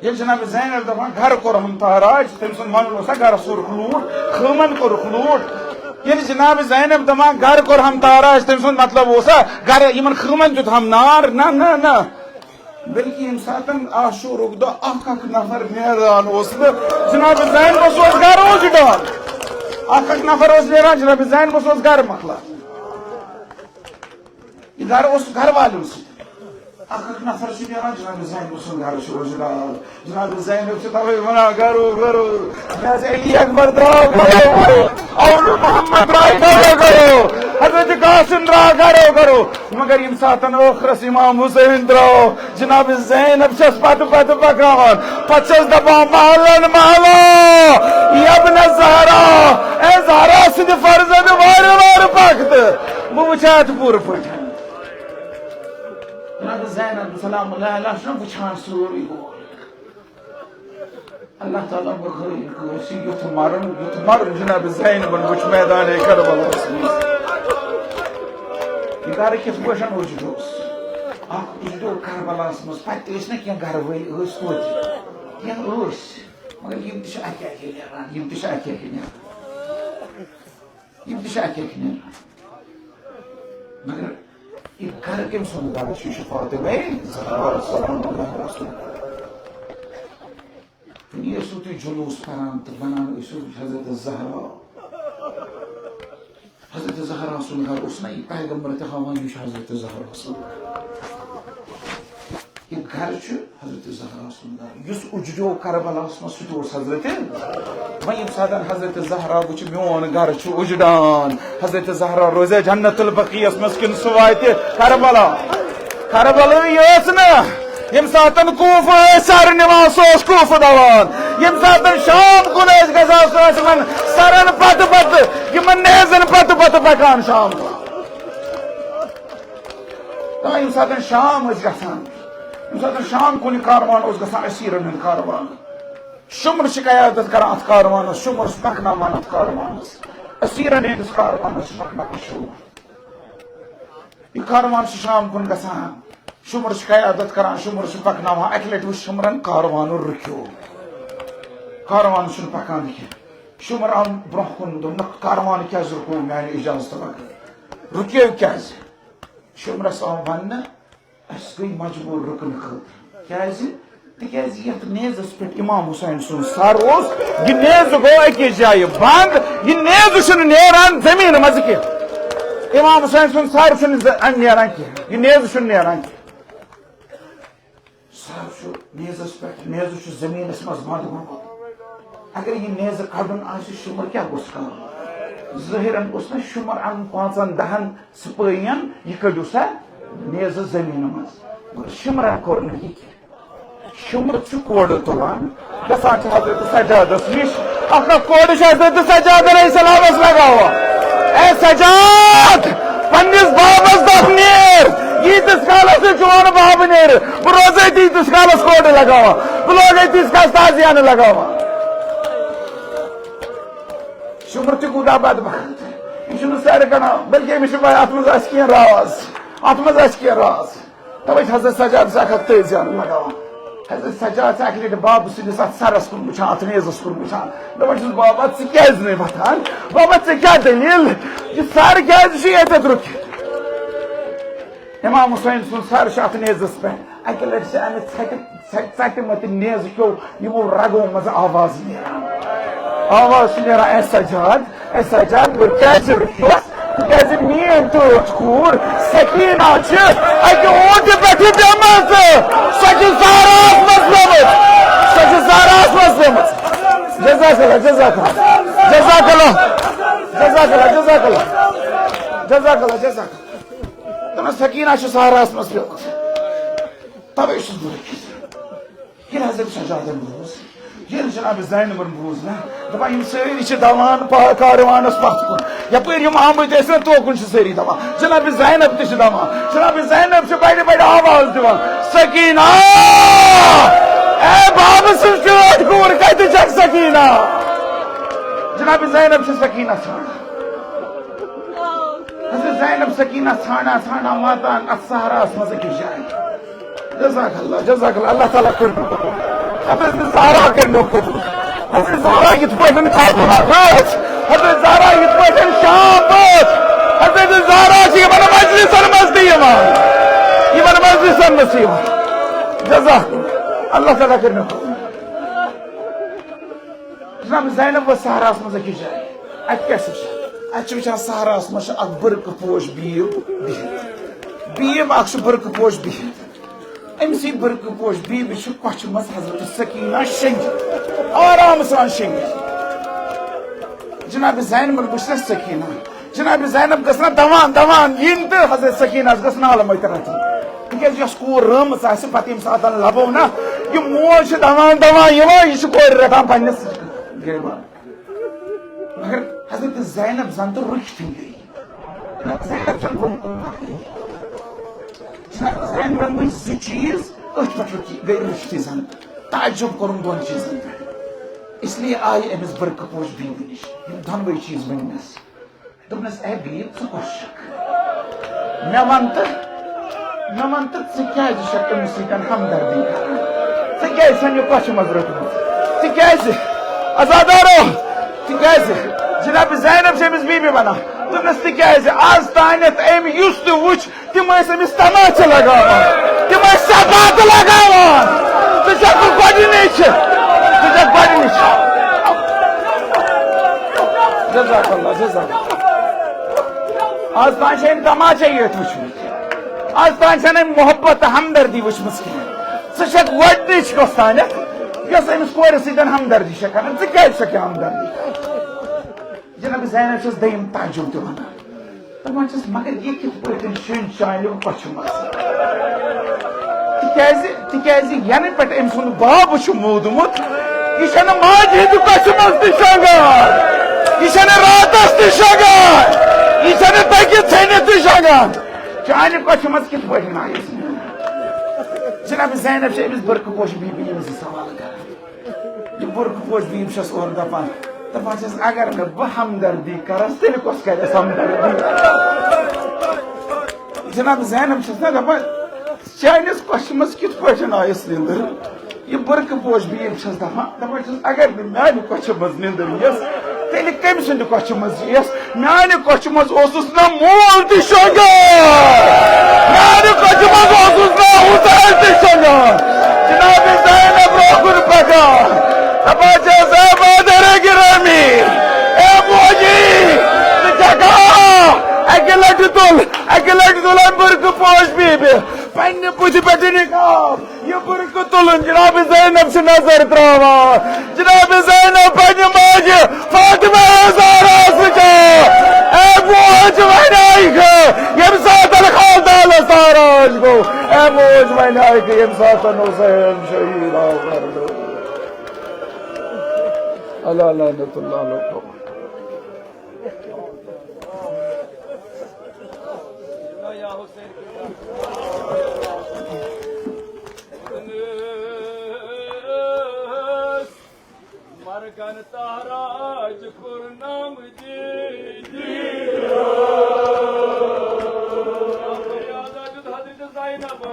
ییٚلہِ جناب زینب دَپان، "گَرٕ کوٚرہَم تاراج"، تٔمۍ سُنٛد وَنُن اوسا، "گَرَس کوٚرُکھ لوٗٹھ، خٲمَن کوٚرُکھ لوٗٹھ"۔ ییٚلہِ جناب زینب دَپان، "گَرٕ کوٚرہَم تاراج"، تٔمۍ سُنٛد مطلب اوسا، گَرٕ یِمَن خٲمَن دیُتہَم نار؟ نہ، نہ، نہ۔ بلکہ ییٚمہِ ساتہٕ عاشورُک دۄہ اکھ اکھ نفر نیران اوس نہٕ، جناب زینبس اوس گرٕ اوجڑان۔ اکھ اکھ نفر اوس نیران، جناب زینبس اوس گرٕ مۄکلان۔ یہِ گرٕ اوس گرٕ والٮ۪ن سۭتۍ۔ اکھ اکھ نفر چھُ نیران، جناب زینبس سُنٛد گرٕ چھُ اوجڑان۔ جناب زینب چھِ توے ونان، "گرو، گرو۔" حضرت علی اکبر درٛاو گرو، اور محمد درٛاے گرو، گرو۔ حضرت قاسم درٛاو گرو، گرو۔ مگر ییٚمہِ ساتہٕ ٲخرس امام حسین درٛاو، جناب زینب چھس پتہٕ پتہٕ پکان۔ پتہٕ چھس دپان، "محلن محلہ، یبن زہرا، اے زہرا سٕنٛدِ فرزند، وارٕ وارٕ پکھ تہٕ بہٕ وٕچھِ اتھ پوٗرٕ پٲٹھۍ۔" جناب زینب سلام اللہ علیہا چھِ وٕچھان سورُے گوٚو۔ اللہ تعالیٰ بخٲیِن کٲنٛسہِ یُتھ مرُن، یُتھ مرُن جناب زینبن وُچھ میدان کربلاہس منٛز۔ یہِ گرٕ کِتھ پٲٹھۍ اوجڑ اوس؟ اکھ اوجڑ کربلاہس منٛز، پتہٕ تہِ ٲسۍ نہ کینٛہہ گرٕ وٲلۍ ٲسۍ توتہِ، کینٛہہ ٲسۍ، مگر یِم تہِ چھِ اکہِ اکہِ نیران، یِم تہِ چھِ اکہِ اکہِ نیران۔ یِم تہِ چھِ اَکہِ اَکہِ نیران۔ مگر یہِ گرٕ کٔمۍ سُنٛد گرٕ چھُ؟ یہِ چھُ فاطمہ زہرا سلام اللہ علیہا۔ وۄنۍ ٲسِو تُہۍ جلوٗس کران تہٕ وَنان ٲسِو حضرت زہرا، حضرت زہرا سُنٛد گرٕ اوس نہ یہِ پیغمبر تہِ ہاوان، یہِ چھُ حضرت زہرا سُنٛد گرٕ۔ یہِ گرٕ چھُ حضرت زہرا سُنٛد گرٕ۔ یُس اُجڑیو کربلاہس منٛز، سُہ تہِ اوس حضرت۔ وۄنۍ ییٚمہِ ساتہٕ حضرت زہرا وٕچھِ، میون گرٕ چھُ اُجڑان، حضرت زہرا روزِ جنت البقیعس منٛز کِنہٕ سُہ واتہِ کربلا؟ کربلٕے یٲژ نہٕ، ییٚمہِ ساتہٕ کوٗفہٕ ٲسۍ سَر نِوان، سُہ اوس کوٗفہٕ دَوان۔ ییٚمہِ ساتہٕ شام کُن ٲسۍ گژھان، سُہ ٲسۍ یِمن سَرن پتہٕ پتہٕ، یِمن نیزن پتہٕ پتہٕ پکان شام کُن۔ تہٕ ییٚمہِ ساتہٕ شام ٲسۍ گژھان، ییٚمہِ ساتہٕ شام کُن یہِ کاروان اوس گژھان، اسیٖرن ہُنٛد کاروان، شُمر چھِ قیادت کران اتھ کاروانس، شُمر چھُ پکناوان اتھ کاروانس، اسیٖرن ہٕنٛدِس کاروانس چھُ پکناوان شُمر۔ یہِ کاروان چھُ شام کُن گژھان، شُمر چھُ قیادت کران، شُمر چھُ پکناوان۔ اکہِ لٹہِ وُچھ شُمرن، کاروان رُکیو، کاروان چھُنہٕ پکان کینٛہہ۔ شُمر آو برونٛہہ کُن، دوٚپنکھ، "کاروان کیازِ رُکوو میانہِ اجازتہٕ بغٲر؟ رُکیو کیازِ؟" شُمرس آو وننہٕ، "أسۍ گٔے مجبوٗر رُکنہٕ خٲطرٕ۔" کیازِ؟ تِکیازِ یتھ نیزس پٮ۪ٹھ امام حسین سُنٛد سر اوس، یہِ نیزٕ گوٚو أکِس جایہِ بنٛد، یہِ نیزٕ چھُنہٕ نیران زٔمیٖنہٕ منٛزٕ کینٛہہ۔ امام حسین سُنٛد سر چھُنہٕ ز-، نیران کینٛہہ، یہِ نیزٕ چھُنہٕ نیران کینٛہہ۔ سر چھُ نیزس پٮ۪ٹھ، نیزٕ چھُ زٔمیٖنس منٛز بنٛد گوٚمُت۔ اگر یہِ نیزٕ کڑُن آسہِ، شُمر کیٛاہ گوٚژھ کرُن؟ ظٲہِرن اوس نہ شُمر اَنُن پانٛژن دہن سِپٲہِین، یہِ کٔڑِو سا نیزٕ زٔمیٖنہٕ منٛز۔ مگر شُمرن کوٚر نہٕ یہِ کینٛہہ۔ شُمر چھُ کورٕ تُلان، گژھان چھُ حضرت سجادس نِش۔ اکھ اکھ کورٕ چھِ حضرت سجاد علیہ السلامس لگاوان، "اے سجاد، پننِس بابس دپ نیر، ییٖتِس کالس بہٕ روزٕ أتی تیٖتِس کالس کوٹہٕ لگاوان، بہٕ لاگہٕ أتی تیٖتِس کالس تازیانہٕ لگاوان۔ شُمر تہِ کوٗتاہ بدبخت، یہِ چھُنہٕ سرِ کڑان، بلکہِ أمِس چھُ پَے اَتھ منٛز آسہِ کینٛہہ راز، اَتھ منٛز آسہِ کینٛہہ راز۔ توے چھِ حضرت سجاد چھِ اکھ اکھ تٲزیان لگاوان۔ حضرت سجاد چھِ اکہِ لٹہِ بابہٕ سٕنٛدِس اتھ سرس کُن وٕچھان، اتھ نیزس کُن وٕچھان۔ دپان چھُس، "بابا، ژٕ کیازِ نہٕ وۄتھان؟ بابا، ژےٚ کیٛاہ دٔلیٖل؟ یہِ سر کیازِ چھُ ییٚتٮ۪تھ رُکِتھ؟" امام حسین سُنٛد سر چھُ اتھ نیزس پٮ۪ٹھ۔ اکہِ لٹہِ چھِ امہِ ژھٹہِ، ژھٹہِ، ژٹہِ متہِ نیزٕ کیو یِمو رگو منٛز آواز نیران۔ آواز چھِ نیران، "اے سجاد، اے سجاد، بہٕ کیازِ رُکیوس؟" تِکیازِ میٲنۍ ٹٲٹھ کوٗر سکیٖنہ چھِ اَکہِ اوٗنٹہِ پٮ۪ٹھٕ پیمٕژ۔ سۄ چھِ زہراہَس منٛز پیمٕژ۔ سۄ چھِ زہراہَس منٛز پیمٕژ۔ جزاک اللہ، جزاک اللہ، جزاک اللہ، جزاک اللہ، جزاک اللہ، جزاک اللہ، جزاک اللہ۔ دَپان، سکیٖنہ چھِ زہراہَس منٛز پیمٕژ۔ تَوَے چھُس بہٕ رُکِتھ۔ ییٚلہِ حضرت سجادن بوٗز، ییٚلہِ جناب زینبن بوٗز نا، دَپان، یِم سٲری چھِ دوان پا-، کاروانس پتھ کُن۔ یپٲرۍ یِم آمٕتۍ ٲسۍ نا، توکُن چھِ سٲری دوان۔ جناب زینب تہِ چھِ دوان۔ جناب زینب چھِ بڑِ بڑِ آواز دِوان، "سکینہ! اے بابہٕ سٕنٛز ٹٲٹھ کوٗر، کتہِ چھکھ سکینہ؟" جناب زینب چھِ سکینہ ژھانڈان۔ حضرت زینب سکینہ ژھانڈان ژھانڈان واتان اتھ صحراہس منٛز أکِس جایہِ۔ جزاک اللہ، جزاک اللہ، اللہ تعالیٰ کٔرِنو قبول۔ حضرت زہرا کٔرِنو قبول۔ حضرت زہرا یِتھ پٲٹھۍ خاتون رٲژ، حضرت زہرا یِتھ پٲٹھۍ شام بٲژ، حضرت زہرا چھِ یِمن مجلسن منٛز تہِ یِوان، یِمن مجلسن منٛز تہِ یِوان۔ جزاک اللہ، اللہ تعالیٰ کٔرِنو قبول۔ جناب زینب ؤژھ صحراہس منٛز أکِس جایہِ۔ اتہِ کیٛاہ چھِ وٕچھان؟ اتہِ چھِ وٕچھان صحراہس منٛز چھِ اکھ برقہٕ پوش بیٖب بِہِتھ۔ بیٖب اکھ چھُ برقہٕ پوش بِہِتھ۔ أمۍ سٕے برقہٕ پوش بیٖبہِ چھِ کۄچھِ منٛز حضرت سکینہ شٔنگِتھ، آرام سان شٔنگِتھ۔ جناب زینبن وٕچھ نہ سکینہ، جناب زینب گٔژھ نہ دوان دوان یِنۍ تہٕ حضرت سکینہ گٔژھ نالہٕ مٔتۍ رٹٕنۍ۔ تِکیازِ یۄس کوٗر رٲمٕژ آسہِ، پتہٕ ییٚمہِ ساتہٕ لبو نہ، یہِ موج چھِ دوان دوان یِوان، یہِ چھِ کورِ رٹان پننِس گریبان۔ مگر حضرت زینب زن تہٕ رُکِتھٕے گٔے۔ زینبن وٕچھ زٕ چیٖز، أتھۍ پٮ۪ٹھ رُکی، گٔے رُکِتھٕے زن۔ تعجب کوٚرُن دۄن چیٖزن پٮ۪ٹھ۔ اس لیے آیہِ أمِس برقہٕ پوش بیٖبہِ نِش۔ یِم دۄنوَے چیٖز ؤنۍ مےٚ۔ دوٚپنَس، "اے بیٖب، ژٕ کۄس چھَکھ؟ مےٚ وَن تہٕ، مےٚ وَن تہٕ، ژٕ کیٛازِ چھَکھ أمِس سۭتۍ ہمدردی کران؟ ژےٚ کیٛازِ چھَنہٕ یہِ کۄچھِ منٛز رٔٹمٕژ؟ ژٕ کیٛازِ؟" عزادارو، تِکیٛازِ جناب زینب چھِ أمِس بیٖبی وَنان۔ دوٚپنَس، "تِکیٛازِ آز تانٮ۪تھ أمۍ یُس تہِ وُچھ، تِم ٲسۍ أمِس تماچہِ لگاوان، تِم ٲسۍ سپاتہٕ لگاوان۔ ژٕ چھَکھ نہٕ گۄڈٕنِچ، ژٕ چھَکھ گۄڈٕنِچ۔" جزاک اللہ، جزاک اللہ۔ آز تام چھِ أمۍ تماچے یٲتۍ وٕچھمٕتۍ۔ آز تام چھَنہٕ أمۍ محبت تہٕ ہمدردی وٕچھمٕژ کِہیٖنۍ۔ ژٕ چھَکھ گۄڈٕنِچ یۄس تانٮ۪تھ، یۄس أمِس کورِ سۭتۍ ہمدردی چھےٚ کران۔ ژٕ کیٛازِ چھَکھ یہِ ہمدردی کران؟ جناب زینب چھَس دوٚیِم تعجب تہِ وَنان۔ دَپان چھَس، مگر یہِ کِتھ پٲٹھۍ شٔنۍ چانہِ کۄچھِ منٛز؟ تِکیٛازِ، تِکیٛازِ یَنہٕ پٮ۪ٹھ أمۍ سُنٛد باب چھُ موٗدمُت، یہِ چھَنہٕ ماجہِ ہِنٛدِ کۄچھِ منٛز تہِ شۄنٛگان، یہِ چھَنہٕ راتَس تہِ شۄنٛگان، یہِ چھَنہٕ دٔگِتھ ژھیٚنِتھ تہِ شۄنٛگان۔ چانہِ کۄچھِ منٛز کِتھ پٲٹھۍ آیَس؟ جناب زینب چھِ أمِس برقہٕ پوش بیٖبی یِم زٕ سوال کران۔ یہِ برقہٕ پوش بیٖب چھَس اورٕ دَپان، دَپان چھَس، اگر نہٕ بہٕ ہمدردی کَرَس، تیٚلہِ کۄس کَرٮ۪س ہمدردی؟ جناب زینب چھَس نا دَپان، چٲنِس کۄچھِ منٛز کِتھ پٲٹھۍ آیَس نِندٕر؟ یہِ برقہٕ پوش بیٖب چھَس دَپان، دَپان چھَس، اگر نہٕ میٛانہِ کۄچھِ منٛز نِندٕر یِیَس، تیٚلہِ کٔمۍ سٕنٛدِ کۄچھِ منٛز یِیَس؟ میانہِ کۄچھِ منٛز اوسُس نہ مول تہِ شۄنٛگان، میانہِ کۄچھِ منٛز اوسُس نہ حُسین تہِ شۄنٛگان۔ جناب زینب برونٛہہ کُن پکان، دپان چھس، "اے مادر گرامی، اے موجی، ژٕ چھکھا؟" اکہِ لٹہِ تُل، اکہِ لٹہِ تُل أمۍ برقہٕ پوش بیبہِ پننہِ بُتھِ پٮ۪ٹھ نقاب۔ یہِ برقہٕ تُلُن، جناب زینب چھِ نظر تراوان۔ جناب زینب پننہِ ماجہِ فاطمہ زہراہس وٕچھان۔ اے موج وۄنۍ آیہِ کھہٕ، ییٚمہِ ساتہٕ خاندانس تاراج گوٚو۔ اے موج وۄنۍ آیہِ کھہٕ، ییٚمہِ ساتہٕ حسین شہید آو کرنہٕ۔ الا لعنت اللہ علیکم۔ مرگن تہراج پورنم دی۔ حضرت زینب۔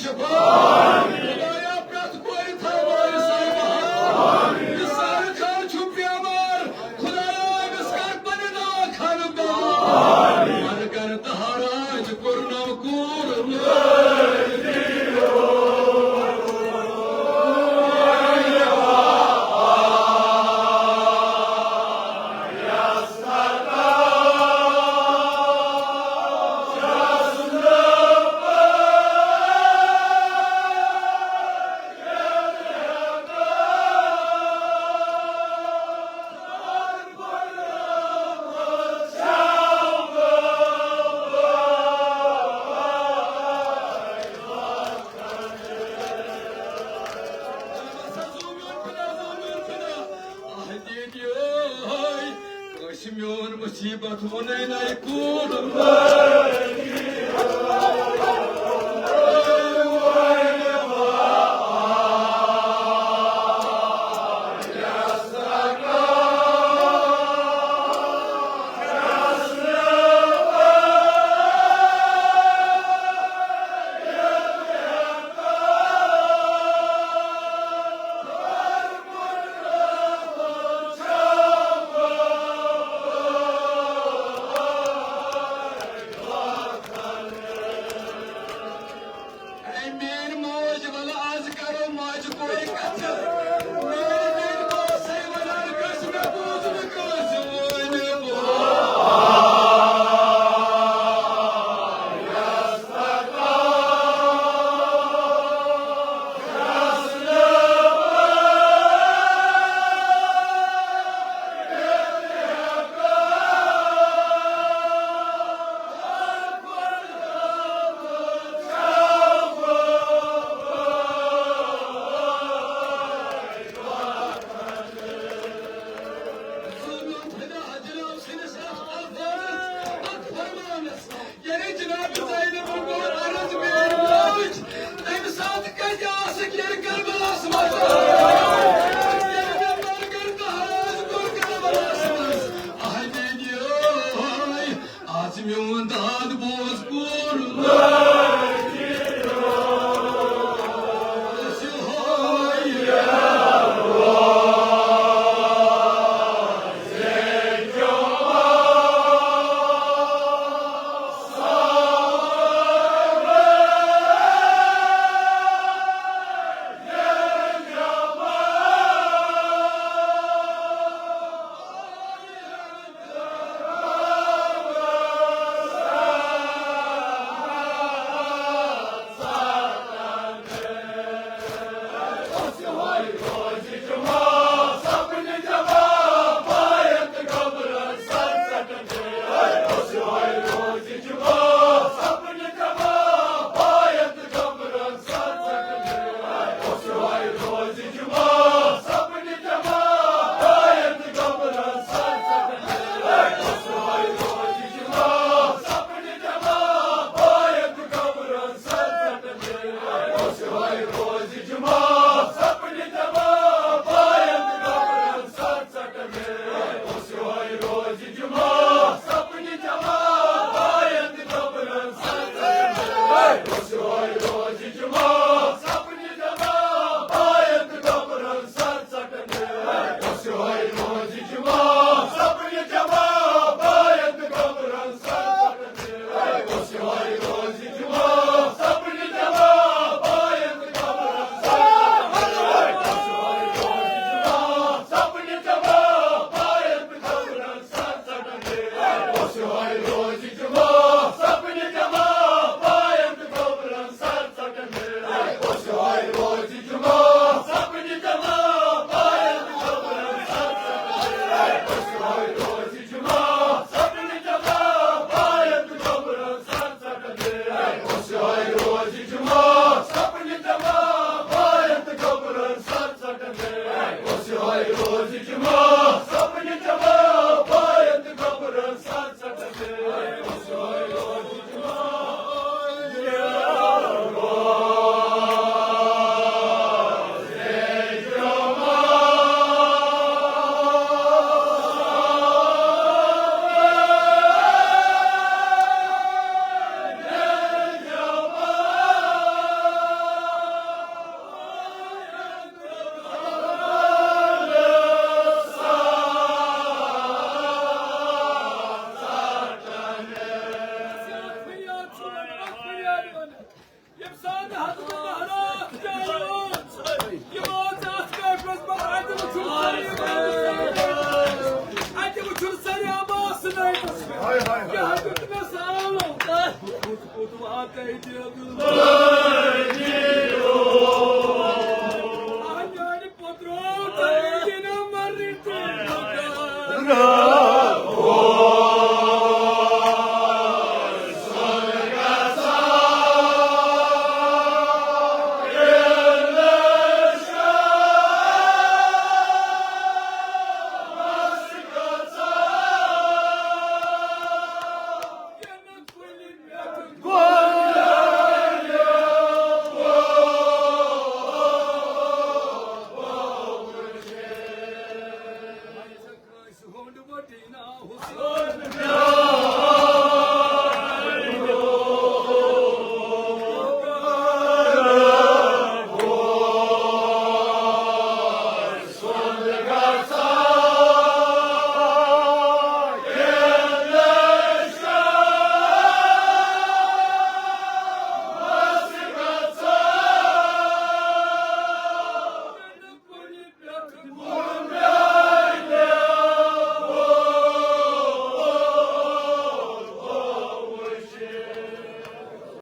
شفا۔ خدایا، پرٛٮ۪تھ کورِ تھاو وارث صٲب۔ یہِ سارٕ خان چھُ بٮ۪مار۔ خدایا، أمِس کر پننہِ دوا خانُک دوا۔ مرگن تہراج پورنم کوٗر۔ أسۍ میون مصیبت ووٚنے نَے کوٗر۔ احتیاط البراء